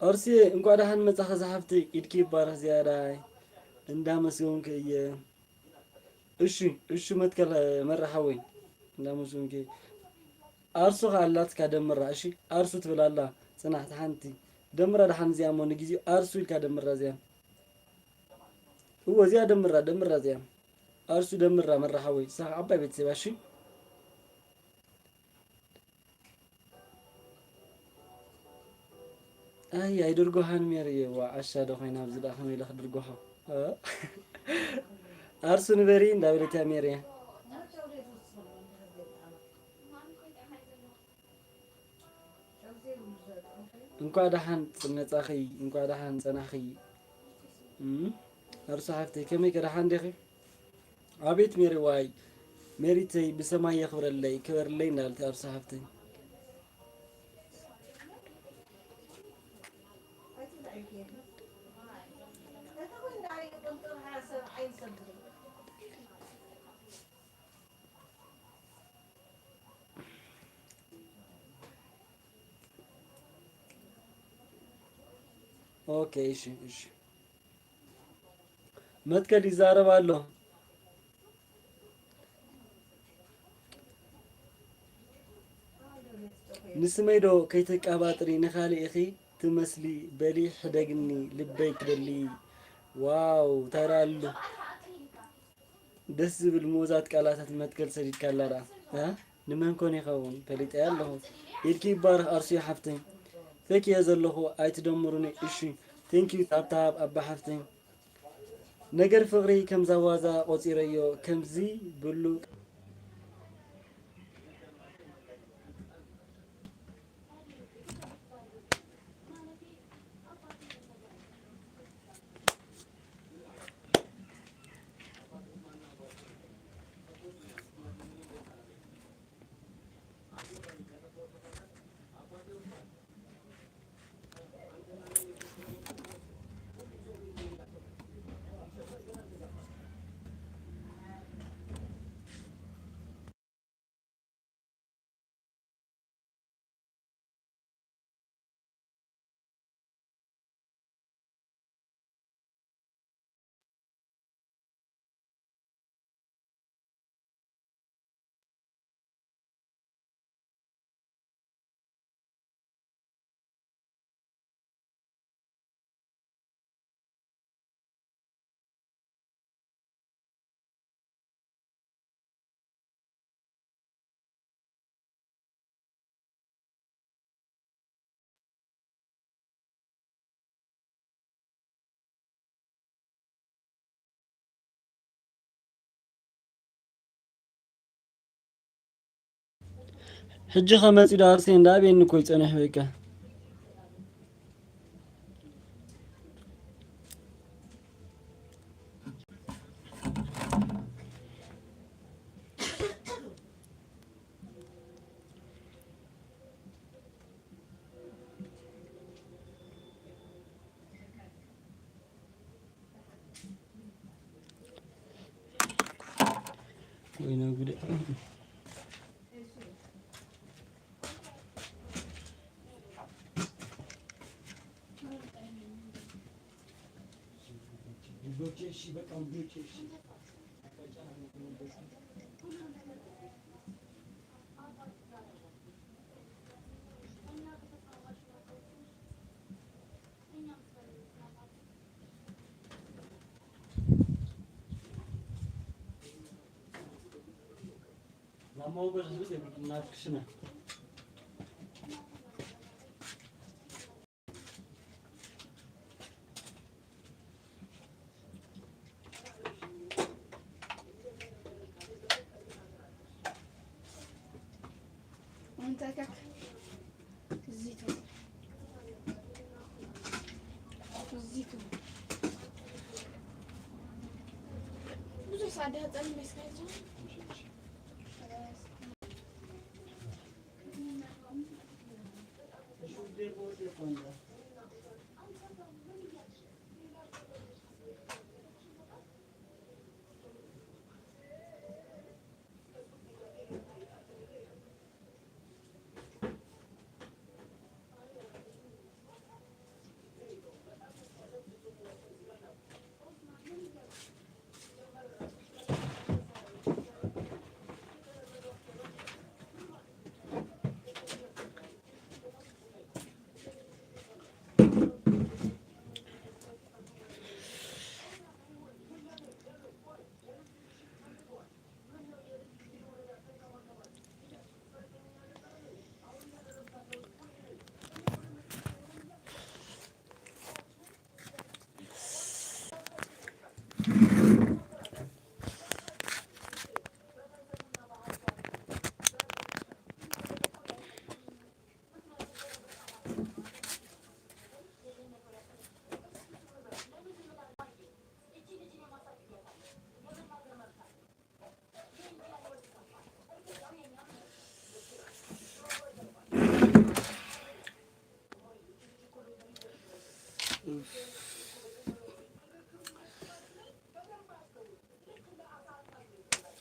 ኣርሲ፣ እንኳዕ ደሓን መጻኻ ዝሓፍተይ፣ ኢድኪ ይባረኽ ዝያዳይ። እንዳመስገንኩ እየ። እሺ፣ እሺ፣ መትከል፣ መራ ሓወይ፣ እንዳመስገንኩ እየ። ኣርሱ ኸኣ ኣላትካ ደምራ፣ እሺ፣ ኣርሱ ትብል ኣላ፣ ጽናሕቲ ሓንቲ። ደምራ ደሓን እዚኣ እሞ ንግዜኡ ኣርሱ ኢልካ ደምራ እዚኣ። እወ፣ እዚኣ ደምራ፣ ደምራ እዚኣ። ኣርሱ ደምራ፣ መራ ሓወይ፣ ሳኽ ዓባይ ቤተሰብ፣ እሺ። ኣይ፣ ኣይድርጎሃን ሜሪ፣ ዋ፣ ዓሻ ዶ ኮይና ኣብዚ ደኣ ከመይ ኢለ ክድርጎሃ? እ? ኣርሱ ንበሪ እንዳበለት እያ ሜሪ። እንኳዕ ደሓን መጻኺ፣ እንኳዕ ደሓን ጸናኺ። እም፣ ኣርሱ ሓፍተይ፣ ከመይ ከ ደሓን ዲኺ? ኣቤት ሜሪ ዋይ፣ ሜሪተይ ብሰማይ የኽብረለይ፣ ክበርለይ እንዳልቲ ኣርሱ ሓፍተይ። ኦኬ፣ እሺ፣ እሺ። መትከል ይዛረብ ኣሎ። ንስመይ ዶ ከይተቃባጥሪ ንኻልእ ኢኺ ትመስሊ፣ በሊ ሕደግኒ ልበይ ክደሊ። ዋው፣ ታራ ኣሉ። ደስ ዝብል ምኡዛት ቃላታት መትከል ሰዲድካ ኣላ ደኣ። እ? ንመን ኮን ይኸውን? ፈሊጠያ ኣለኹ። ኢድኪ ይባረኽ ኣርሱየ ሓፍተይ። ፈኪየ ዘለኹ ኣይትደምሩኒ እሺ። Thank you ታብታብ ኣባ ሓፍተይ። ነገር ፍቕሪ ከምዛ ዋዛ ቆጺረዮ ከምዚ ብሉ። ሕጂ ከመጺ ዶ ኣርሴ እንዳ ቤኒ እኮ ይጸንሕ በቃ። ወይኔ ጉዴ። ብዙሕ ሰዓት ዲኻ ጸኒሕካ?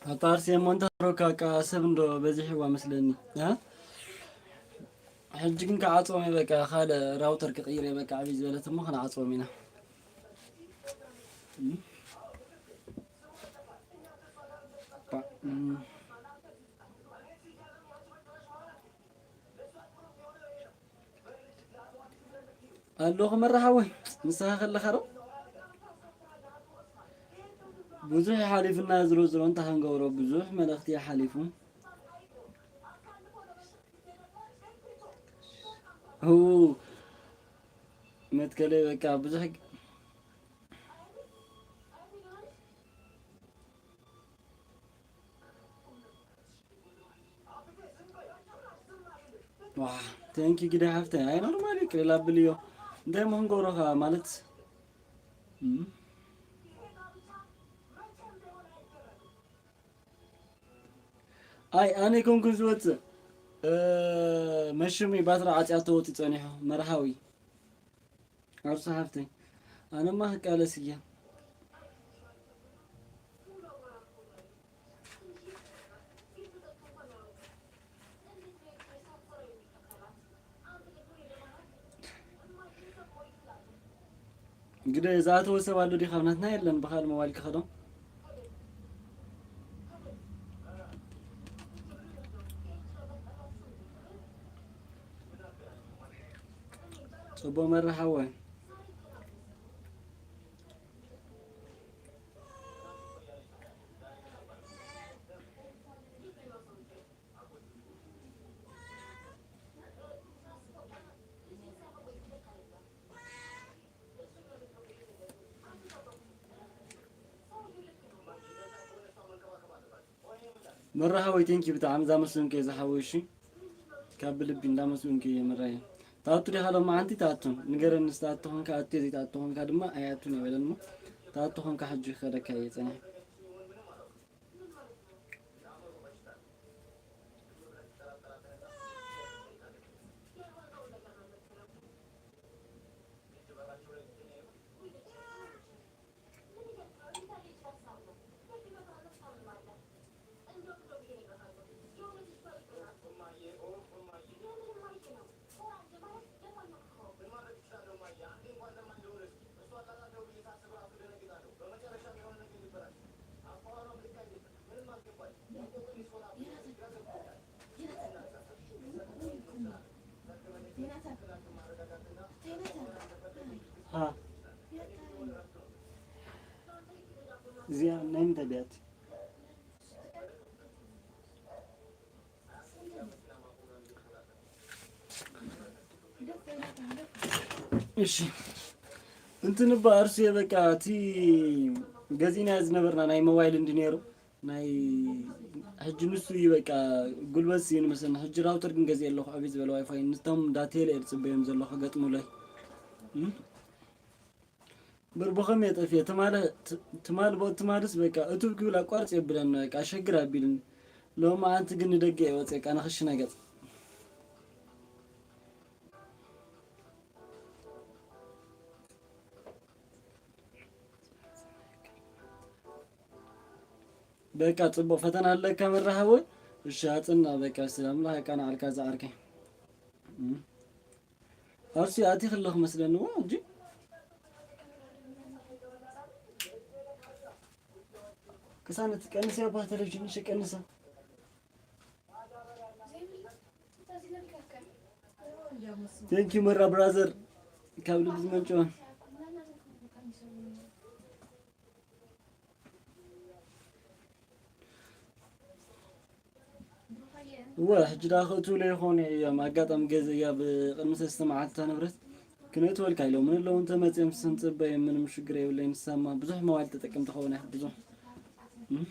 ኣታ ኣርሴ እሞ እንታይ ረካ፣ በቃ ሰብ እንዶ በዚሕዋ መስለኒ። እ? ሕጂ ግን ክዓጽዎም እየ በቃ፣ ካልእ ራውተር ክቕይር እየ በቃ፣ ዕብይ ዝበለት እሞ ክንዓጽዎም ኢና። እም? ባ-፣ እም። ኣለኹ መራሓወይ፣ ንስኻ ከለኻ ዶ? ብዙሕ ሓሊፉና፣ ዝሮ ዝሮ እንታይ ክንገብሮ፣ ብዙሕ መልእኽቲ ሓሊፉ። ሁ፣ መትከለይ በቃ ብዙሕ ዋ፣ ቴንኪ ግደ ሓፍተይ። ኣይ ኖርማል እዩ፣ ቅልል ኣብልዮ። እንታይ እሞ ክንገብሮ ኸኣ ማለት፣ እም። ኣይ ኣነ ኣይኮንኩን ዝወጽእ፣ እ፣ መሽሚ ባትሪ ዓጽያቶ ወጺኡ ጸኒሑ፣ መርሃዊ። ኣርሱ ሓፍተይ፣ ኣነማ ክቃለስ እየ። እንግዲህ ዝኣተወ ሰብ ኣሎ ድዩ? ካብ ናትና የለን፣ ብኻል ሞባይል ክኸዶ። ጽቡቕ መርሓወ። መራሃወይ፣ ቴንኪ ብጣዕሚ፣ እዛ መስሎን ከ ዝሓወይ፣ እሺ። ካብ ልቢ እንዳመስገንኩ እየ። ምራይ ታቱ ዲኻ ሎማዓንቲ? ታቱ ንገረኒ እስቲ፣ ኣቶ ኾንካ ኣቶ፣ ዘይትኣቶ ኾንካ ድማ ኣይኣቱን እየ በለኒ። ታቱ ኾንካ ሕጂ ክኸደካ እየ ጸኒሐ። እዚኣ ናይ ምንታይ ድያ? እሺ፣ እንትን እባ ኣርሱየ፣ በቃ እቲ ገዚእናዮ ዝነበርና ናይ ሞባይል እንዲ ነይሩ፣ ናይ ሕጂ ንሱ እዩ በቃ ጉልበት እዩ ንመስለኒ። ሕጂ ራውተር ግን ገዚኤ ኣለኹ፣ ዕብይ ዝበለ ዋይፋይ፣ ንቶም ዳቴለ እየ ዝጽበዮም ዘለኹ ገጥሙለይ። እም? ብር ብኸመይ የጠፍየ? ትማል፣ ት-፣ ትማል፣ ብ-፣ ትማልስ በቃ እቱብ ክብል ኣቋርጽ የብለኒ፣ በቃ ኣሸግር ኣቢልኒ። ሎሚ ኣንቲ ግን ንደገ እየ ወጽየ፣ በቃ ንኽሽነ ገጽ። በቃ ጽቡቕ ፈተና ኣለካ መራኸቦይ። እሺ፣ ኣጽና በቃ፣ ሰላም ለካ ንዓልካ ዝዓርከይ። እም። ኣርሲ ኣቲኺ ኣለኺ መስለኒ፣ ዋ፣ እንጂ ቅሳነት ቀንሰ፣ ያባ ቴሌቪዥን እሺ፣ ቀንሰ። Thank you መራ ብራዘር፣ ካብ ልቢ ዝመንጨወ። እወ፣ ሕጂ ደኣ ክእትውለይ ይኾኑ እዮም። ኣጋጣሚ ገዚአያ ብቕድሚ ሰለስተ መዓልቲ እታ ንብረት። ክነእትወልካ ኢሎምኒ ኣለዉ፣ እንተመጺኦም ንሶም ጽበዮም፣ ምንም ሽግር የብለይን። ንሳማ ብዙሕ ሞባይል ተጠቅም ትኸውን እያ፣ ብዙሕ። እም?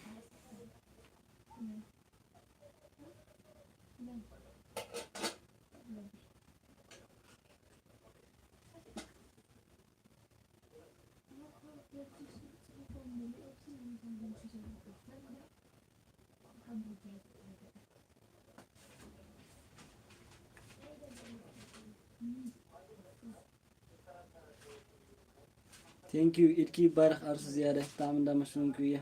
Thank you፣ ኢድኪ ይባረኽ ኣርሱ ዝያዳ፣ ብጣዕሚ እንዳመስገንኩ እየ።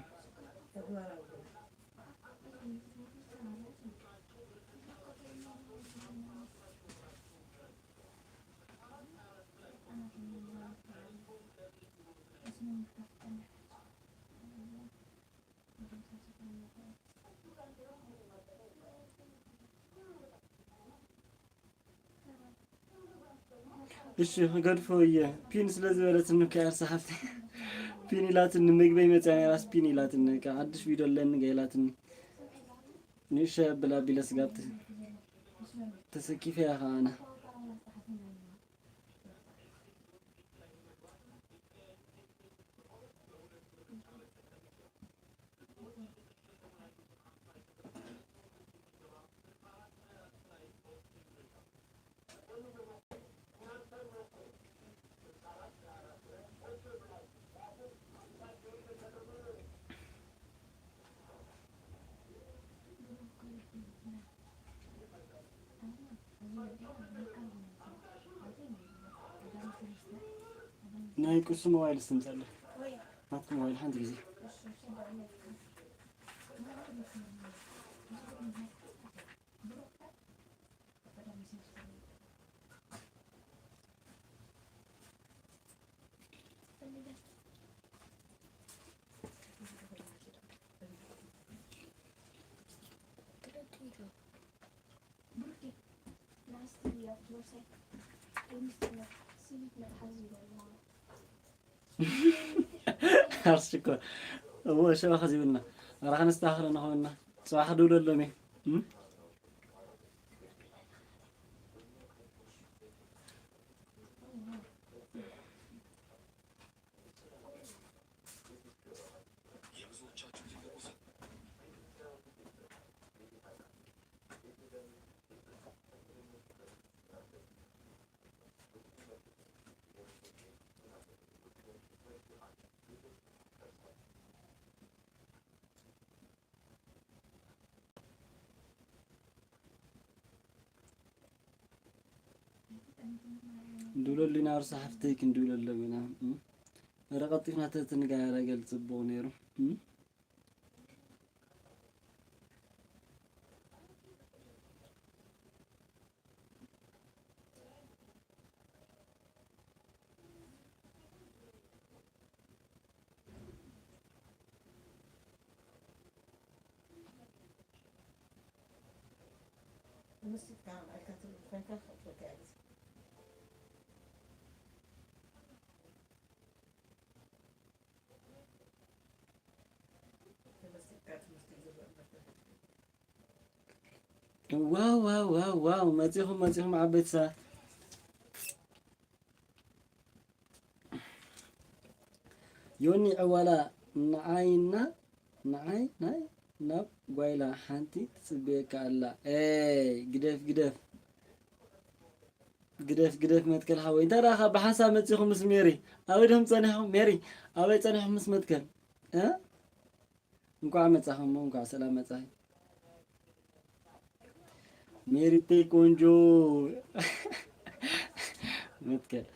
እሺ፣ ክገድፎ እየ። ፒን ስለ ዝበለትኒ እኮ እያ፣ እርሳ ሓፍተይ። ፒን ኢላትኒ፣ ምግበይ መፅያ ነይራስ ፒን ኢላትኒ። በቃ ሓድሽ ቪድዮ ኣለኒ ገ ኢላትኒ። ንእሽተይ ኣብል ኣቢለ ስጋብ ተ-፣ ተሰኪፈ እያ ኸዓ ኣነ። ናይ ቅሱ ሞባይል ስትምጸለ ናትኩ ሞባይል ሓንቲ ግዜ ኣርስ ሽኮር። እዎ፣ ሸባ ኸዚ ይብልና። ኣረ፣ ከነስተኻኽሎ ንኸውና። ጽባሕ ክድውለሎም እየ። እም? እንድብለሉ ኢና፣ ርሳ ሓፍተይ ክንድብለሎም ኢና። እም? ኧረ ቀልጢፍና ተትንጋገር ጽቡቕ ነይሩ። እም? ዋው ዋው ዋው ዋው፣ መጺኹም፣ መጺኹም ዓበይቲ ሰባት። ዮኒ ዕዋላ፣ ንዓይና፣ ንዓይ ናይ ናብ ጓይላ ሓንቲ ትጽበየካ ኣላ። ኤይ፣ ግደፍ፣ ግደፍ። ግደፍ፣ ግደፍ መትከል ሓወይ። እንታይ ደኣ ብሓንሳብ መጺኹም ምስ ሜሪ? ኣበይ ድኹም ጸኒሕኩም? ሜሪ፣ ኣበይ ጸኒሕኩም ምስ መትከል? እ? እንኳዕ መጻኹም፣ እንኳዕ ሰላም መጻኺ። ሜሪተይ ቆንጆ። መትከል።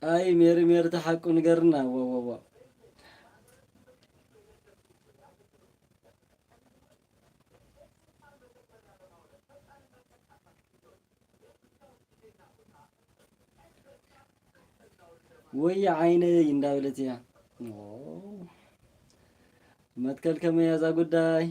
ኣይ ሜሪ፣ ሜሪ ተሓቁ ንገርና። ዋ፣ ዋ፣ ዋ። ወይ ዓይነይ እንዳበለት እያ። ኦ፣ መትከል ከመይ እያ እዛ ጉዳይ?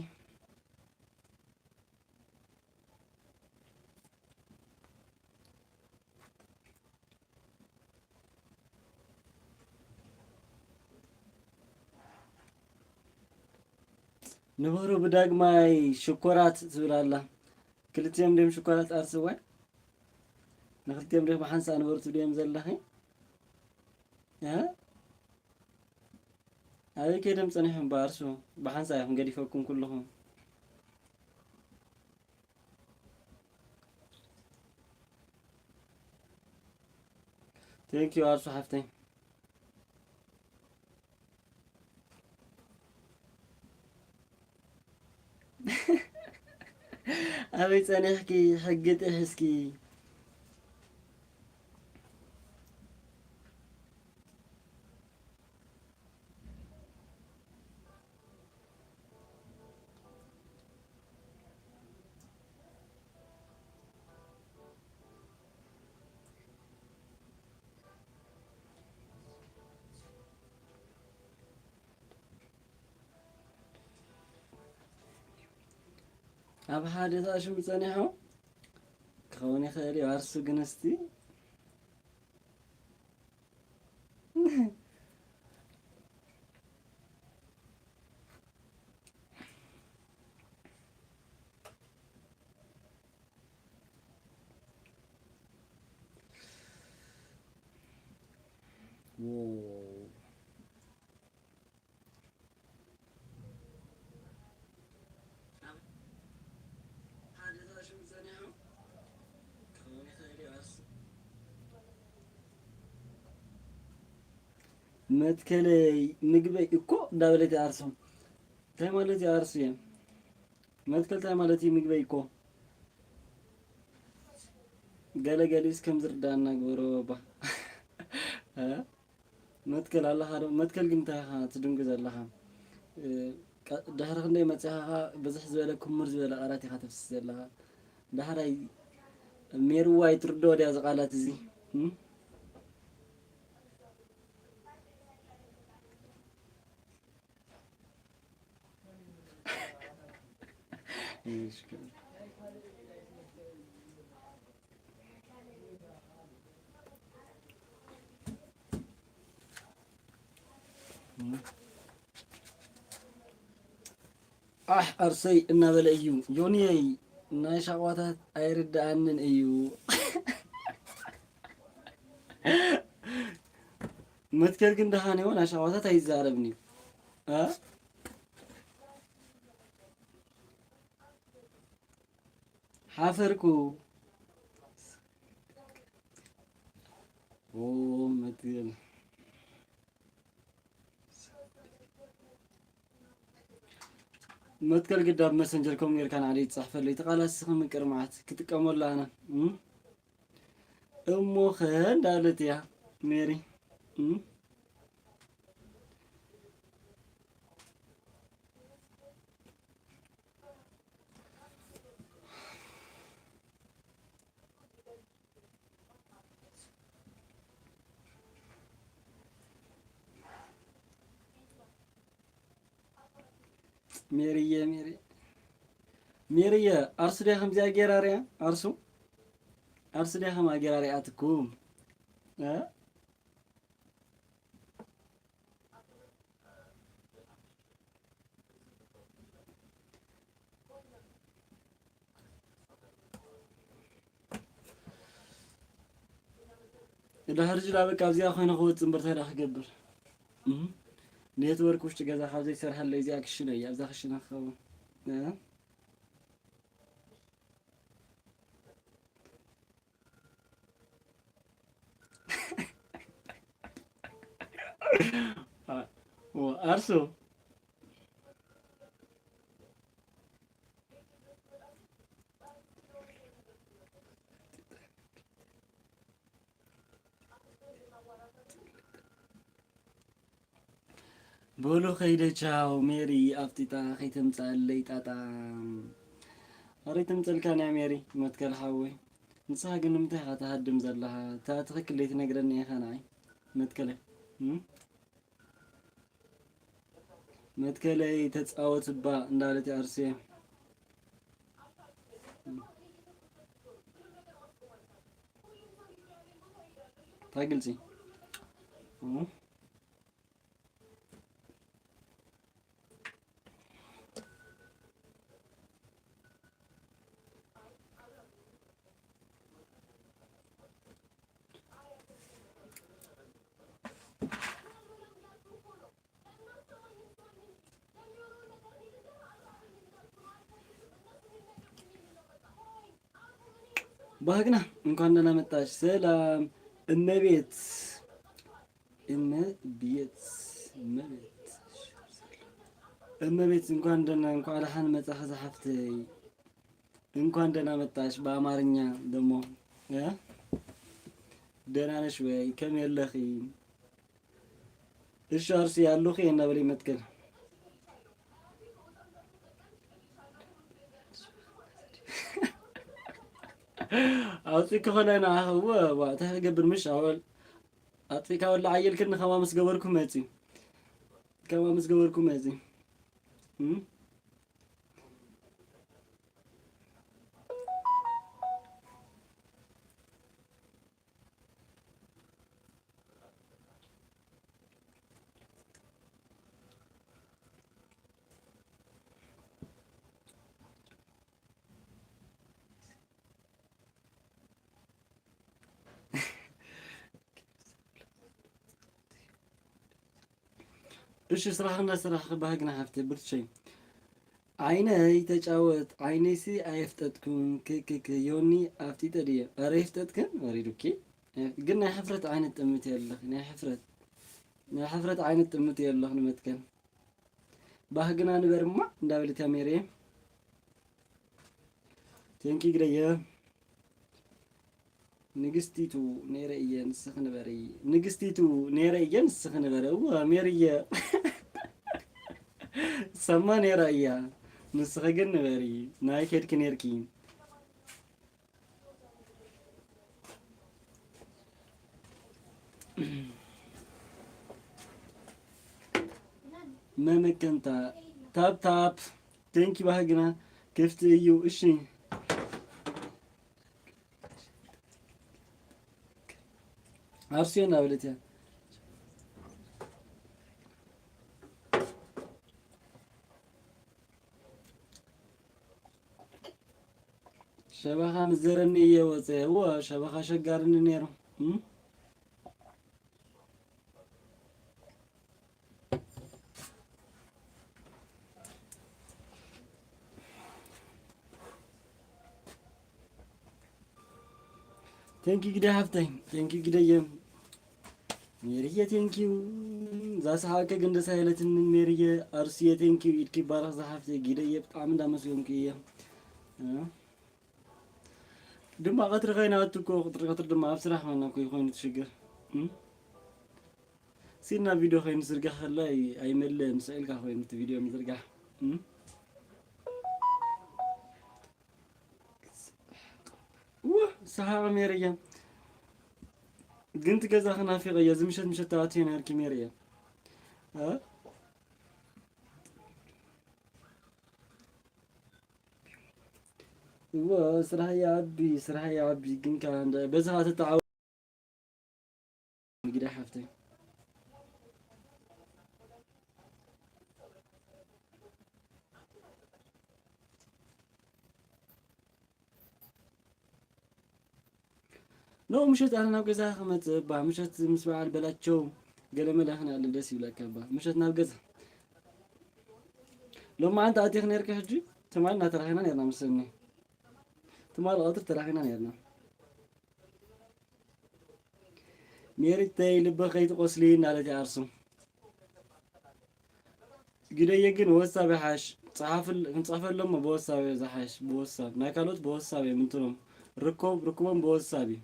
ንብሩ ብዳግማይ ሽኮራት ትብል ኣላ። ክልቲኦም ድዮም ሽኮራት ኣርሲ እዋይ? ንክልቲኦም ዲኹም ሓንሳእ ንበሩ ትብልዮም ዘለኺ? እ? ኣበይ ከይዶም ጸኒሖም ብኣርሱ? ብሓንሳእ ኢኹም ገዲፈኩም ኩልኹም። Thank you ኣርሱ ሓፍተይ። ኣበይ ጸኒሕኪ? ሕጊ ጥሕስኪ። ኣብ ሓደ ተኣሽሙ ጸኒሑ ክኸውን ይኽእል እዩ። ኣርሱ ግን እስቲ መትከለይ ምግበይ እኮ እንዳበለት ይኣርሶም። እንታይ ማለት ይኣርሱ እዮም? መትከል እንታይ ማለት እዩ? ምግበይ እኮ ገለ ገሊኡስ ከም ዝርዳእና ግበሮ ባባ። እ? መትከል ኣለኻ ዶ? መትከል ግን እንታይ ኢኻ ትድንጉ ዘለኻ? እ፣ ቀ-፣ ድሕሪ ክንደይ መጺኻ ኸኣ ብዝሕ ዝበለ ክሙር ዝበለ ቃላት ኢኻ ተፍስስ ዘለኻ። ዳሕራይ ሜርዋ ኣይትርድኦ ድያ እዚ ቃላት እዚ? እም? ኣሕ ኣርሰይ እናበለ እዩ ዮኒየይ፣ ናይ ሻቕዋታት ኣይርድኣንን እዩ። መትከል ግን ደሓን ይሆን? ኣሻዋታት ኣይዛረብን እዩ። እ? ሓፈርኩ። ኦ፣ መትከል። መትከል ግዳ ብ መሰንጀር ከምኡ ጌርካ ንዓዲ ትጽሕፈለይ። እቲ ቃላት ስኺ ምቅር መዓት ክጥቀመሉ ኣነ። እም? እሞኸ እንዳለት እያ ሜሪ። እም? ሜሪየ፣ ሜሪ-፣ ሜሪየ፣ ኣርሱ ዲያ ከምዚኣ ጌራ ሪኣ? ኣርሱ? ኣርሱ ዲያ ከምኣ ጌራ ሪኣትኩም? እ? ድሕሪ ሕጂ ዳ በቃ ኣብዚኣ ኮይነ ክወጽእ እምበር እንታይ ዳ ክገብር? እም? ኔትወርክ ውሽጢ ገዛ ካብ ዘይሰርሐለይ እዚኣ ክሽነ እያ፣ ኣብዛ ክሽነ ክኸውን። እ? ዋ፣ ኣርሱ። በሉ ከይደ ቻው። ሜሪ ኣፍጢጣ ከይተምጻለይ ጣጣ። ኣረ ተምጸልካን እያ ሜሪ መትከል ሓወይ። ንስኻ ግን ንምንታይ ኢኻ ትሃድም ዘለኻ? እታ ትኽክል ዘይትነግረኒ ኢኻ ንዓይ መትከለይ። እም? መትከለይ ተጻወት እባ እንዳለት ኣርሴ። እንታይ ግልጺ? እም? ባህግና እንኳን ደህና መጣሽ። ሰላም እመቤት፣ እመቤት፣ እመቤት፣ እመቤት እንኳን ደህና፣ እንኳን ደሓን መጻኺ ዝሓፍተይ። እንኳን ደህና መጣሽ። በአማርኛ ደግሞ እ? ደህና ነሽ ወይ? ከም የለኺ? እሺ ኣርሲ ኣለኹ እየ እናበለ ይመትከል። ኣውፂ ክኾነ ንዓኺ እወ፣ ዋ፣ እንታይ ክገብር ምሽ ኣወል ኣጥፊካ ወላ ዓየልክኒ ከማ ምስ ገበርኩ መፂ። ከማ ምስ ገበርኩ መፂ። እም? እሺ፣ ስራሕ እንዳሰራሕኺ ባህግና ሓፍተይ፣ ብርትሸይ። ዓይነይ ተጫወት፣ ዓይነይሲ ኣየፍጠጥኩን፣ ክክክ፣ ዮኒ ኣፍጢጠ ድየ? ኧረ ይፍጠጥክን፣ ወሪዱኪ። ግን ናይ ሕፍረት ዓይነት ጥምት የለኺ፣ ናይ ሕፍረት፣ ናይ ሕፍረት ዓይነት ጥምት የለኽን መትከል። ባህግና ንበርማ እንዳበለት እያ ሜሪየ። ቴንኪ ግደየ። ንግስቲቱ ነይረ እየ ንስኺ ንበሪ። ንግስቲቱ ነይረ እየ ንስኺ ንበሪ። እወ ሜሪየ። ሰማ ነይራ እያ። ንስኺ ግን ንበሪ። ናይ ከድኪ ነይርኪ። መመከንታ ታፕ ታፕ። ቴንኪ ባህግና ክፍቲ እዩ። እሺ ኣርሲዮ እናበለት እያ። ሸበኻ ምዘረኒ እየ ወፀ። እወ ሸበኻ ሸጋርኒ ነይሩ። እም? ቴንኪ ግደ ሃፍተይ፣ ቴንኪ ግደየ። ሜሪየ ቴንኪዩ። ዳስሓቂ ግን ደስ ኣይለትኒ ሜሪየ። ኣርሲየ፣ ቴንኪዩ፣ ኢድኪ ይባረኽ ዝሓፍተይ። ጊደየ፣ ብጣዕሚ እንዳመስገንኩ እየ። እ? ድማ ቀትሪ ከይናቱ እኮ፣ ቅጥሪ ቀትሪ ድማ ኣብ ስራሕ ኮይና እኮ ኮይኑ ትሽግር። እ? ሲና ቪድዮ ኮይኑ ዝርጋሕ ከላ ኣይመልእን፣ ስቕ ኢልካ ኮይኑ እቲ ቪድዮ ምዝርጋሕ። እ? ውህ፣ ሰሓቕ ሜሪየ። ግን እቲ ገዛኺ ናፊቐዮ፣ እዚ ምሸት ምሸት ተኣትዮ ነርኪ ሜሪየ። እ? እወ፣ ስራሕ ይዓቢ፣ ስራሕ ይዓቢ፣ ግን ከኣ እንደ-፣ በዚ ኸኣ ተተዓወ-፣ ግዳ ሓፍተይ። ኖ፣ ምሸት ኣነ ናብ ገዛ ክመጽእ እባ፣ ምሸት ምስ በዓል በላቸው ገለመለ ክንኣልል ደስ ይብለካ እባ፣ ምሸት ናብ ገዛ። ሎማዓንቲ ኣቲኽ ነርኪ ሕጂ? ትማል እናተራኺና ነርና መሰለኒ። ትማል ቀትሪ ተራኺና ነርና። ሜሪተይ ልበ ከይትቆስሊ እናለት ይኣርሱ። ግደየ ግን ብወሳብ ይሓሽ። ጸሓፍል-፣ ክንጽሕፈሎም ብወሳብ እዩ ዝሓሽ። ብወሳብ ናይ ካልኦት ብወሳብ እዮም እንትኖም። ርኮብ፣ ርክቦም ብወሳብ እዩ።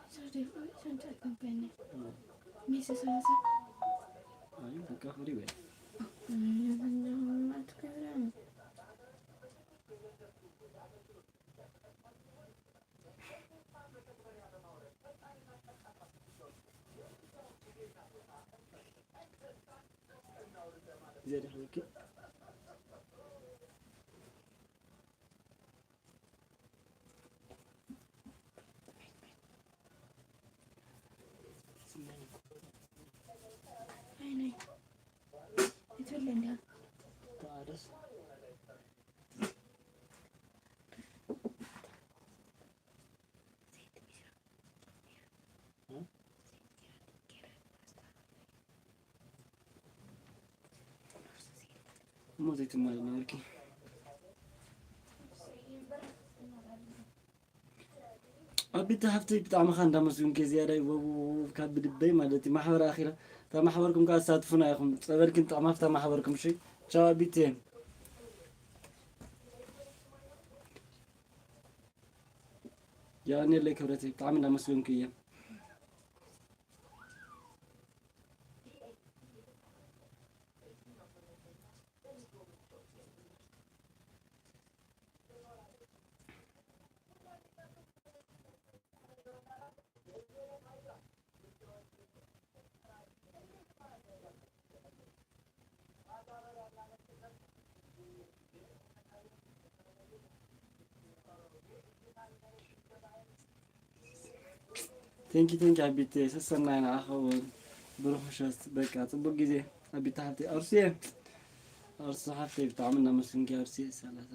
Sorry, don't, don't open it. Miss Sosa. Ay, በቃ ወዲህ በል። እሞ ዘይትማል ነበርኪ። ኣቢቲ ሃፍተይ ብጣዕሚ ኻ እንዳመስግንኪ ዝያዳ እዩ። ወው፣ ካብ ብልበይ ማለት እዩ። ማሕበር ኣኺላ፣ እታ ማሕበርኩም ከኣ ኣሳትፉና ኢኹም። ጸበልኪን ጥዕማ ኣብታ ማሕበርኩም፣ እሺ? ቻው ኣቢቲ። የቐንየለይ ክብረተይ፣ ብጣዕሚ እንዳመስገንኩ እየ። ቴንኪ፣ ቴንኪ ኣቢቴ፣ ሰሰናይ ንዓኻ እውን። ብሩኽ ምሸት። በቃ፣ ጽቡቕ ግዜ ኣቢታ ሓፍተይ። ኣርሱየ፣ ኣርሱ ሓፍተይ፣ ብጣዕሚ እናመስግንኪ ኣርሱየ። ሰላሳ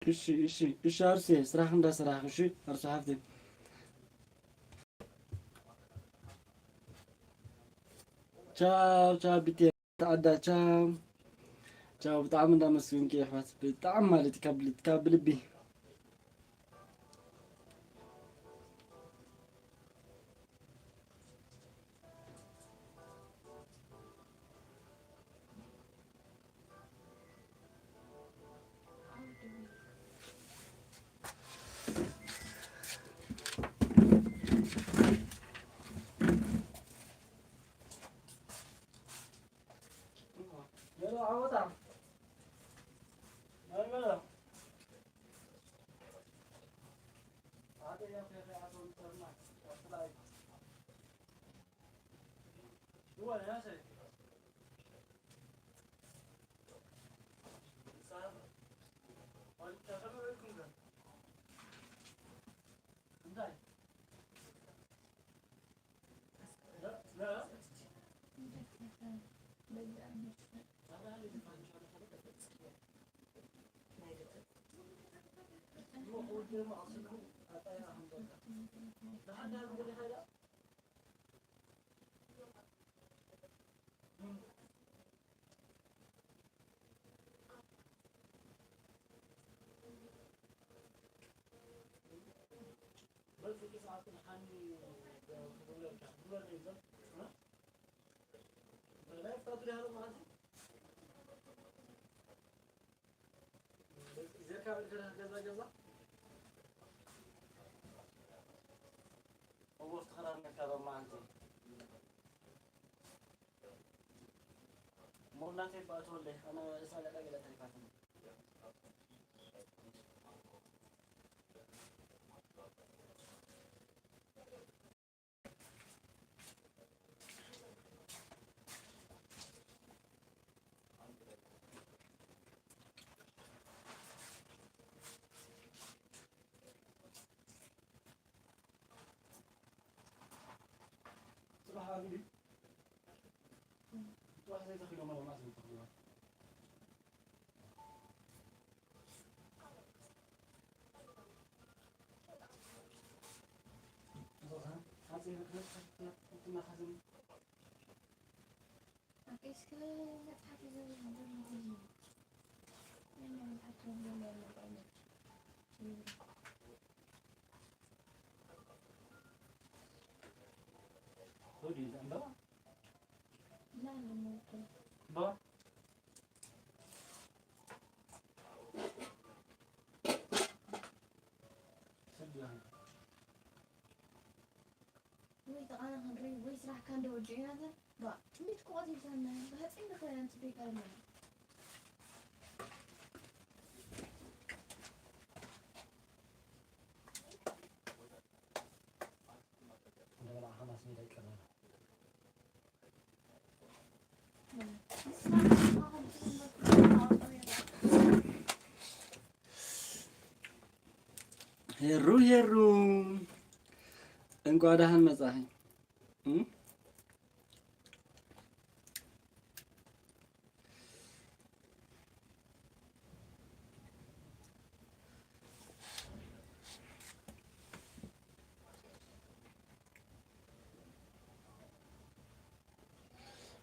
እሺ፣ እሺ፣ እሺ፣ ኣርሴ፣ ስራሕ እንዳሰራሕኪ፣ እሺ፣ ኣርሴ ሓፍተይ። ቻው፣ ቻው፣ ቢቴ፣ ተዓዳ፣ ቻው። ቻው፣ ብጣዕሚ እንዳመስገንኪ፣ ኣሕዋት፣ ብጣዕሚ ማለት እዩ፣ ካብ ል-፣ ካብ ልቢ። እሞ ተኸራርመካ ሎማዓንቲ። እሞ እናተይ ባእተወለይ፣ ኣነ ርእሳ ገለ ገለ ተሪፋትኒ። ጽባሕ ኣቢሉ ጽባሕ ዘይተኽእሎ መለማት ዝብሉ ተኽእሎ። ወይ ተቓና ክንርኢ ወይ ስራሕካ እንደ ወዲኡ ኢና ዘ-፣ ባ፣ ትንቢት እኮ ቀቲልካና፣ ብሃፂን ንኽረና ትቤካ ኣለና። እንደገና ሓማስ ሜዳ ይቀርበና። ሄሩ፣ ሄሩ፣ እንኳዕ ደሓን መጻኺ። እም?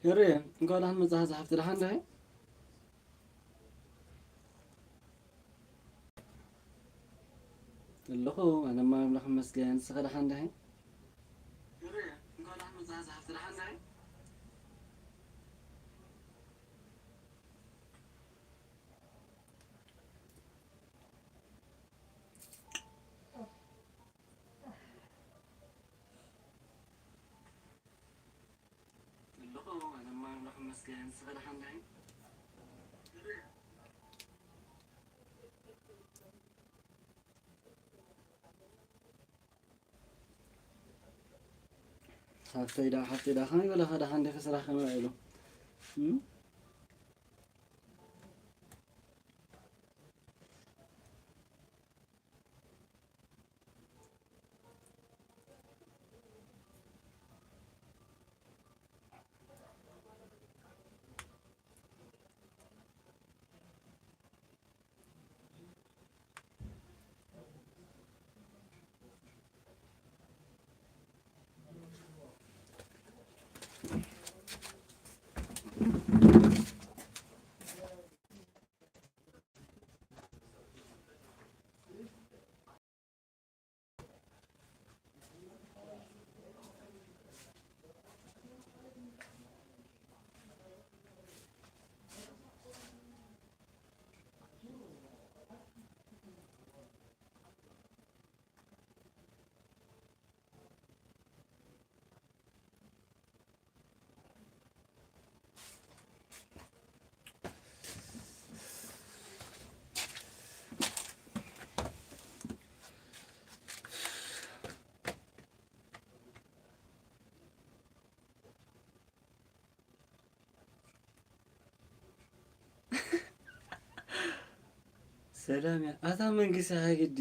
ሄሩየ፣ እንኳዕ ደሓን መጻኺ ዝሓፍቲ፣ ደሓን ዲኺ? ኣለኹ፣ ኣነ እማ ኣምላኽ ይመስገን፣ ንስኺ ደሓን ዲኺ? ኣለኹ፣ ኣነ እማ ኣምላኽ ይመስገን፣ ንስኺ ደሓን ዲኺ? ሓፍተይ ደኣ፣ ሓፍተይ ደኣ፣ ከመይ በለኻ? ደሓን ዲኺ? ስራሕ ከመይ ውዒሉ? እም? ሰላም እያ። ኣታ መንግስቲ ሃገዲ።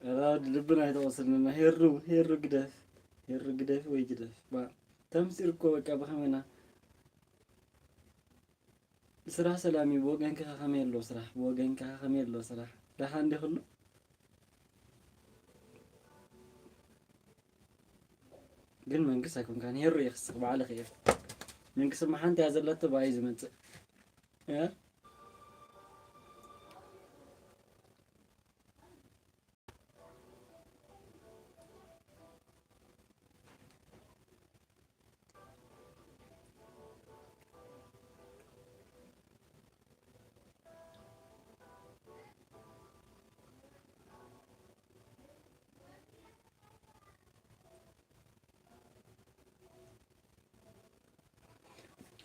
ኧረ ወዲ ልብና ኣይተቆስልንና። ሄሩ፣ ሄሩ ግደፍ። ሄሩ ግደፊ ወይ ግደፍ። ባ-፣ ተምሲር እኮ በቃ ብኸመና ስራሕ ሰላም እዩ። ብወገንካ ከመይ ኣሎ ስራሕ? ብወገንካ ከመይ ኣሎ ስራሕ? ደሓን ዲኹሉ? ግን መንግስት ኣይኮንካን። ሄሩ እየ ክስቕ ባዕልኺ እየ። መንግስት እማ ሓንቲ እያ ዘለቶ ብኣይ ዝመጽእ። እ?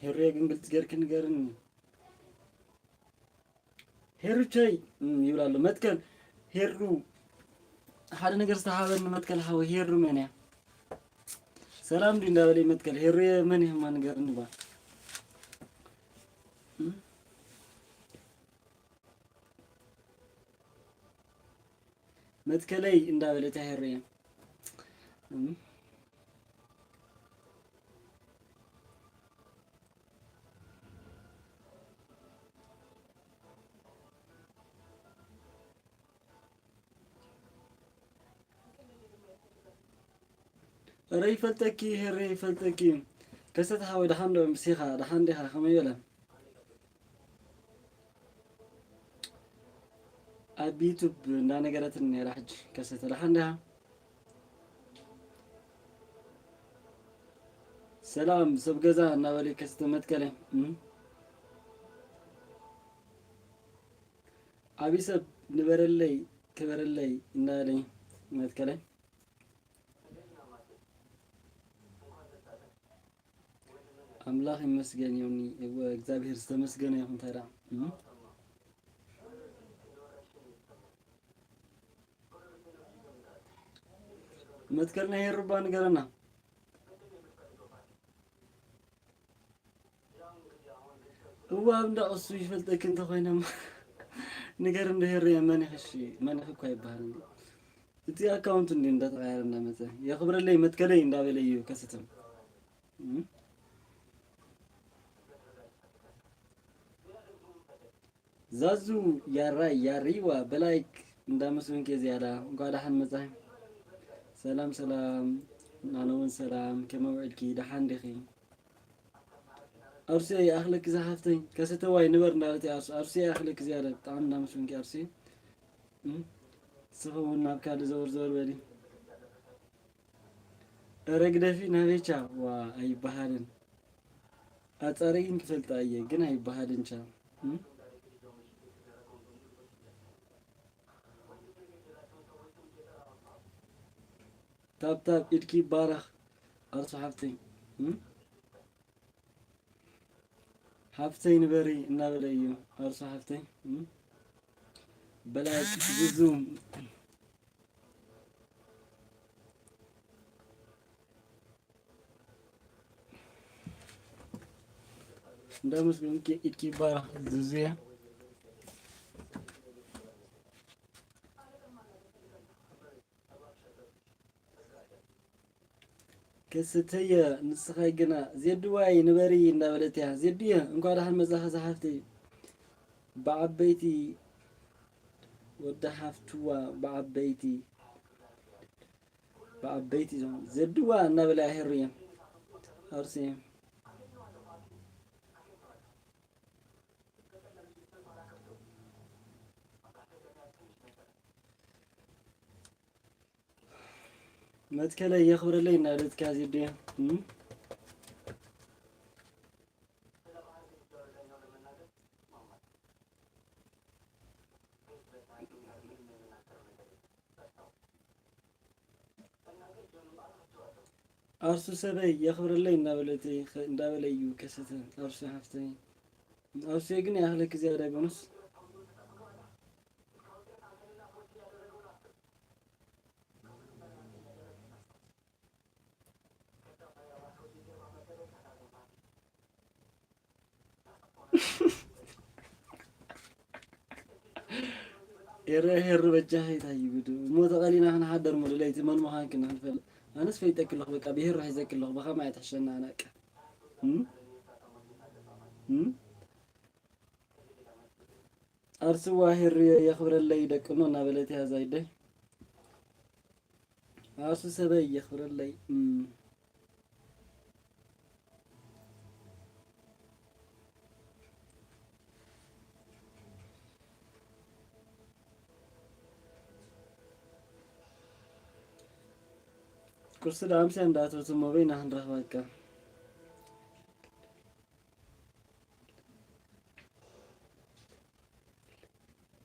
ሄሩየ ግን ግልጽ ጌርኪ ንገርኒ። ሄሩቸይ፣ እም፣ ይብል ኣሎ። መትከል፣ ሄሩ፣ ሓደ ነገር ዝተሃበኒ መትከል ሓወይ፣ ሄሩ መን እያ? ሰላም ድዩ እንዳበለ መትከል፣ ሄሩየ መን እያ እማ ንገርኒ ባ። እም? መትከለይ እንዳበለት እያ ሄሩየ። እም። ኧረ ይፈልጠኪ፣ ሄረ ይፈልጠኪ። ከሰተ ሓወይ፣ ደሓን ዶ ምሲኻ? ደሓን ዲኻ? ከመይ በለ? ኣብ ዩቱብ እንዳነገረትኒ ነይራ። ሕጂ ከሰተ፣ ደሓን ዲኻ? ሰላም ሰብ ገዛ እናበለ ከሰተ መትከለ። እም። ዓቢ ሰብ ንበረለይ፣ ክበረለይ እናበለ መትከለ። ኣምላኽ ይመስገን ዮኒ፣ እወ፣ እግዚኣብሔር ዝተመስገነ ይኹን። እንታይ ደኣ? እም? መትከል ናይ ሄሩባ ንገረና። እዋ፣ ኣብ እንዳ ቅሱ ይፈልጠኪ እንተኾይነ እማ ንገር እንዶ ሄሩየ፣ መን ኢኺ? እሺ፣ መን ኢኺ እኳ ይበሃል እንዲ። እቲ ኣካውንት እንዲ እንዳተቐያየረ እንዳመጸ፣ የኽብረለይ መትከለይ እንዳበለ እዩ ከሰተ። እም? ዛዙ ያራይ ያሪዋ በላይክ እንዳመስገንኪ ዝያዳ እንኳዕ ደሓን መጻኺ። ሰላም ሰላም፣ ኣነ እውን ሰላም። ከመይ ውዒልኪ? ደሓን ዲኺ? ኣርሴ ይኣኽለኪ ዝሓፍተይ፣ ከሰተዋይ ንበር እንዳበለት እያ ኣርሱ። ኣርሴ ይኣኽለኪ ዝያዳ፣ ብጣዕሚ እንዳመስገንኪ ኣርሴ። እም? ንስኺ እውን ናብ ካልእ ዘወር ዘወር በሊ። ኧረ ግደፊ ናበይ ቻ? ዋ ኣይበሃልን። ኣጻሪይን ክፈልጣ እየ ግን ኣይበሃልን ቻ። እም? ታብታብ ኢድኪ ይባረኽ ኣርሱ ሓፍተይ። እም? ሓፍተይ ንበሪ እናበለ እዩ ኣርሱ ሓፍተይ። እም? በላይ ዝዙም እንዳመስገንኪ ኢድኪ ይባረኽ ዙዙየ። ከሰተየ ንስኻ ግና ዜድዋይ ንበሪ እንዳበለት እያ። ዜድየ እንኳ ደሓን መጻኻ ዝሓፍተይ። ብዓበይቲ ወዲ ሓፍትዋ ብዓበይቲ ብዓበይቲ ዞም ዜድዋ እናበለ ኣሄሩ እየ። ኣርሲ መትከለይ የኽብረለይ እናበለትካ ዜድየ። እም? ኣርሱ ሰበይ የኽብረለይ እናበለት፣ እንዳበለ እዩ ከሰተ። ኣርሱ ሓፍተይ፣ ኣርሱ ግን ያህለክ ዝያዳ ጎኑስ። ኤረ ሄሩ በጃኺ እንታይ ይብዱ እሞ ተቐሊና ክንሓደር እሞ ለይቲ መን ምዃንኪ ንኽንፈልጥ። ኣነስ ፈይጠኪ ኣለኹ፣ በቃ ብሄሩ ሒዘኪ ኣለኹ፣ ብኸማይ ትሕሸና ኣነ በቃ። እም? እም? ኣርስዋ ሄሪ የኽብረለይ ደቅኖ እናበለት እያ ዛይደይ። ኣርሱ ሰበይ የኽብረለይ። እም። ቁርሲ ደኣ ኣምስያ እንዳኣተወት እሞ በይና ክንረኽበካ።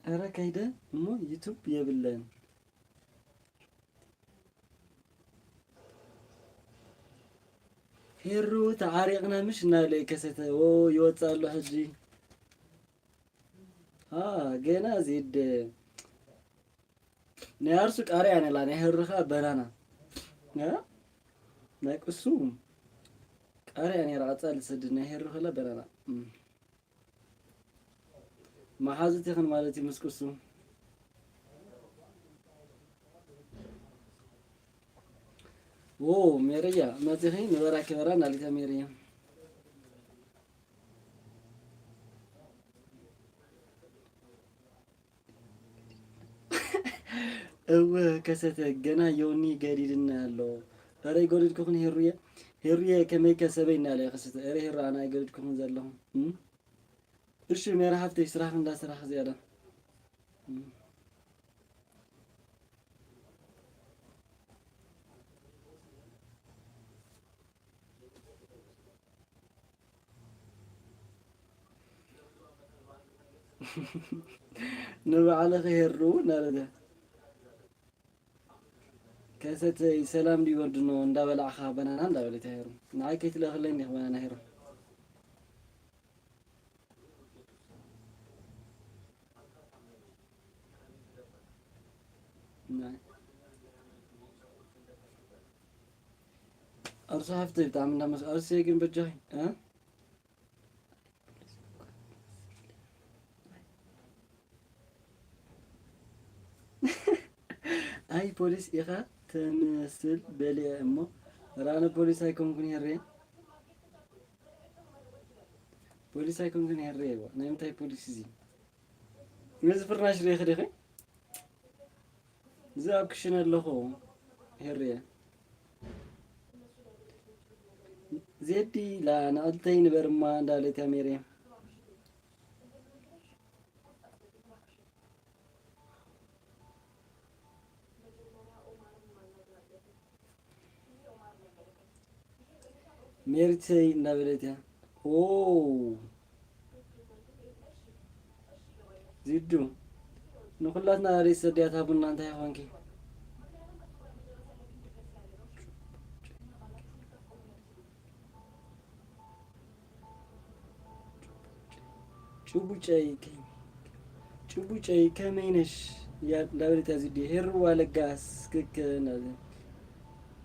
ኧረ ከይደ እሞ ዩቱብ የብለን። ሄሩ ተዓሪቕና ምሽ እናበለ ከሰተ። ዎ ይወፅእ ኣሎ ሕጂ። ሃ፣ ገና ዜድ ናይ ኣርሱ ቃርያ ነላ፣ ናይ ሄሩ ኸኣ በናና። እ? ናይ ቅሱ ቃርያ ነይራ፣ ቀጻሊ ትሰድድ፣ ናይ ሄሩ ኸላ በናና። እም። መሓዙት ኢኽን ማለት እዩ ምስ ቅሱ። ዎ፣ ሜርያ መጺኺ ንበራ ክበራ ናሊታ ሜርያ። እወ ከሰተ፣ ገና ዮኒ ገዲድና ኣሎ። ኧረ ኣይገደድኩኽን ሄሩየ። ሄሩየ ከመይከ ሰበይ እናለ ከሰተ። ኧረ ሄሩ ኣነ ኣይገደድኩኽን ዘለኹ። እም? እሺ ሜራ ሓፍተይ ስራሕ እንዳ ስራሕ ዝያዳ። እም። ንባዕልኺ ሄሩ እናበለ ከሰተይ ሰላም ድዩ ወርድኖ እንዳበላዕኻ በናና እንዳበለት እያ ሄሩ። ንዓይ ከይትልእኽለይ እንዲኽ በናና ሄሩ። ናይ ኣርሱ ሓፍተይ ብጣዕሚ እንዳመስ-፣ ኣርሱየ ግን በጃኺ፣ እ? ኣይ ፖሊስ ኢኻ ትመስል በሊዐ እሞ፣ ኧረ ኣነ ፖሊስ ኣይኮንኩን ሄሬ። ፖሊስ ኣይኮንኩን ሄሬ፣ ዋ፣ ናይ ምንታይ ፖሊስ እዚ? ነዚ ፍርናሽ ርኢኺ ዲኺ? እዚ ኣብ ክሽነ ኣለኹ ሄሬ። ዜዲ ኢላ ንዕልተይ ንበርማ እንዳበለት እያ ሜሪ። ሜሪተይ እንዳበለት እያ። ኦ ዚዱ ንኹላትና ርእስ ሰድያታ ቡና እንታይ ይኾንኪ? ጭቡጨይ ከ-፣ ጭቡጨይ ከመይ ነሽ? ያ-፣ እንዳበለት እያ ዚዱ። ሄርዋ ለጋስ ክክ እንዳበለ።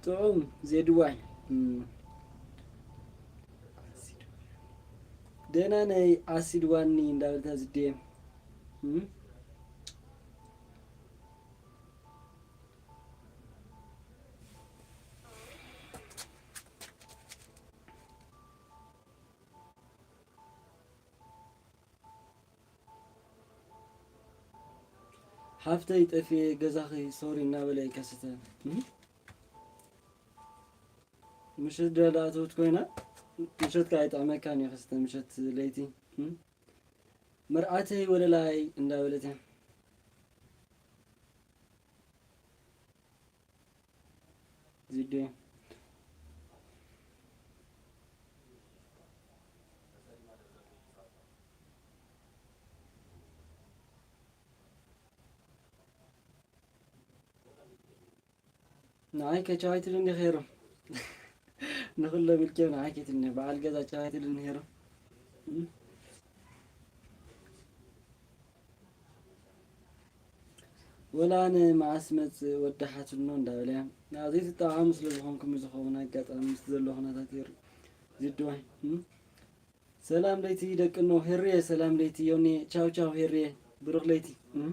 ጥዑም ዜድዋይ። እም። ደህና ነይ ኣሲድ ዋኒ እንዳበለት እያ ዚዱ። እም። ሓፍተይ ጠፊኤ ገዛኺ ሶሪ እናበለ ይከስተ። እም? ምሸት ድያ ዝኣተወት ኮይና፣ ምሸት ከኣ ኣይጥዕመካን እዩ ክስተ፣ ምሸት ለይቲ። እም? መርዓተይ ወለላይ እንዳበለት እያ። ዚዱ። ንዓይ ከ ቻው ኣይትብልኒ ኸይሩ። ንኹሎም ኢልክዮም ንዓይ ከይትብልኒ፣ በዓል ገዛ ቻው ኣይትብልኒ ኸይሩ። እም? ወላ ኣነ መዓስ መጽእ ወዲ ሓትኖ እንዳበለ እያ። ዘይትጠዓዓሙ ስለ ዝኾንኩም እዩ ዝኸውን ኣጋጣሚ ምስቲ ዘሎ ኩነታት ሄሩ። ዚድዋይ፣ እም? ሰላም ለይቲ ደቅኖ፣ ሄርየ ሰላም ለይቲ፣ ዮኒ ቻው ቻው ሄርየ፣ ብሩኽ ለይቲ፣ እም?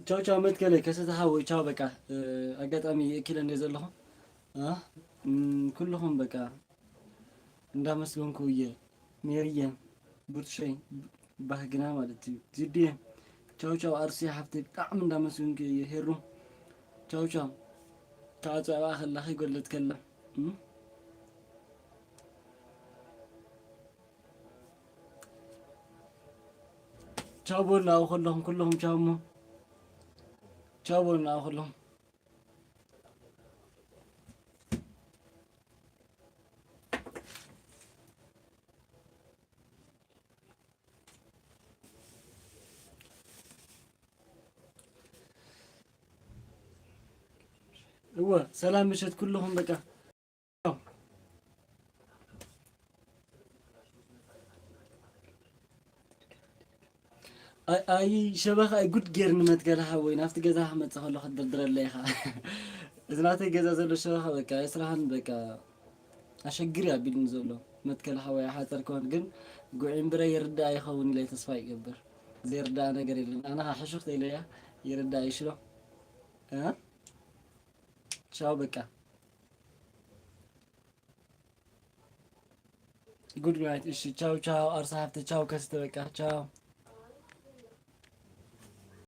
ቻው ቻው መትከለይ፣ ከሰተ ሓወይ፣ ቻው። በቃ፣ እ፣ ኣጋጣሚ የእኪለ እንደ ዘለኹ፣ እ፣ እም፣ ኩልኹም በቃ እንዳመስገንኩ እየ። ሜሪየ፣ ቡርሸይ፣ ባህግና ማለት እዩ። ዚድየ፣ ቻው ቻው። ኣርሲ ሓፍተይ፣ ብጣዕሚ እንዳመስገንኩ እየ። ሄሩ፣ ቻው ቻው። ካብ ኣጽዋዕባ ከላ ከይጎድለት ከላ፣ እም? ቻው በሉ፣ ኣብኡ ከለኹም ኩለኹም ቻው እሞ። ቻው በሉ፣ ኣብኡ ከለኹም። እወ፣ ሰላም ምሸት ኩለኹም በቃ። ኣይ፣ ኣይ፣ ሸበኻ፣ ኣይ፣ ጉድ ጌርኒ መትከል ሓወይ፣ ናብቲ ገዛ ክመጽእ ከሎ ክትድርድረለይ ኢኻ። እዚ ናተይ ገዛ ዘሎ ሸበኻ በቃ፣ የስራህን በቃ፣ ኣሸግር እዩ ኣቢሉኒ ዘሎ። መትከል ሓወይ፣ ሓጸር ክኾን ግን ጉዕ እምብረ ይርዳእ ይኸውን ኢለ ተስፋ ይገብር። ዘይርዳእ ነገር የለን። ኣነ ኸዓ ሕሹኽ ተኢለያ፣ ይርዳእ ይሽሎ። እ? ቻው በቃ። ጉድ ናይት። እሺ፣ ቻው ቻው፣ ኣርሳ ሃብተ፣ ቻው ከስተ፣ በቃ ቻው።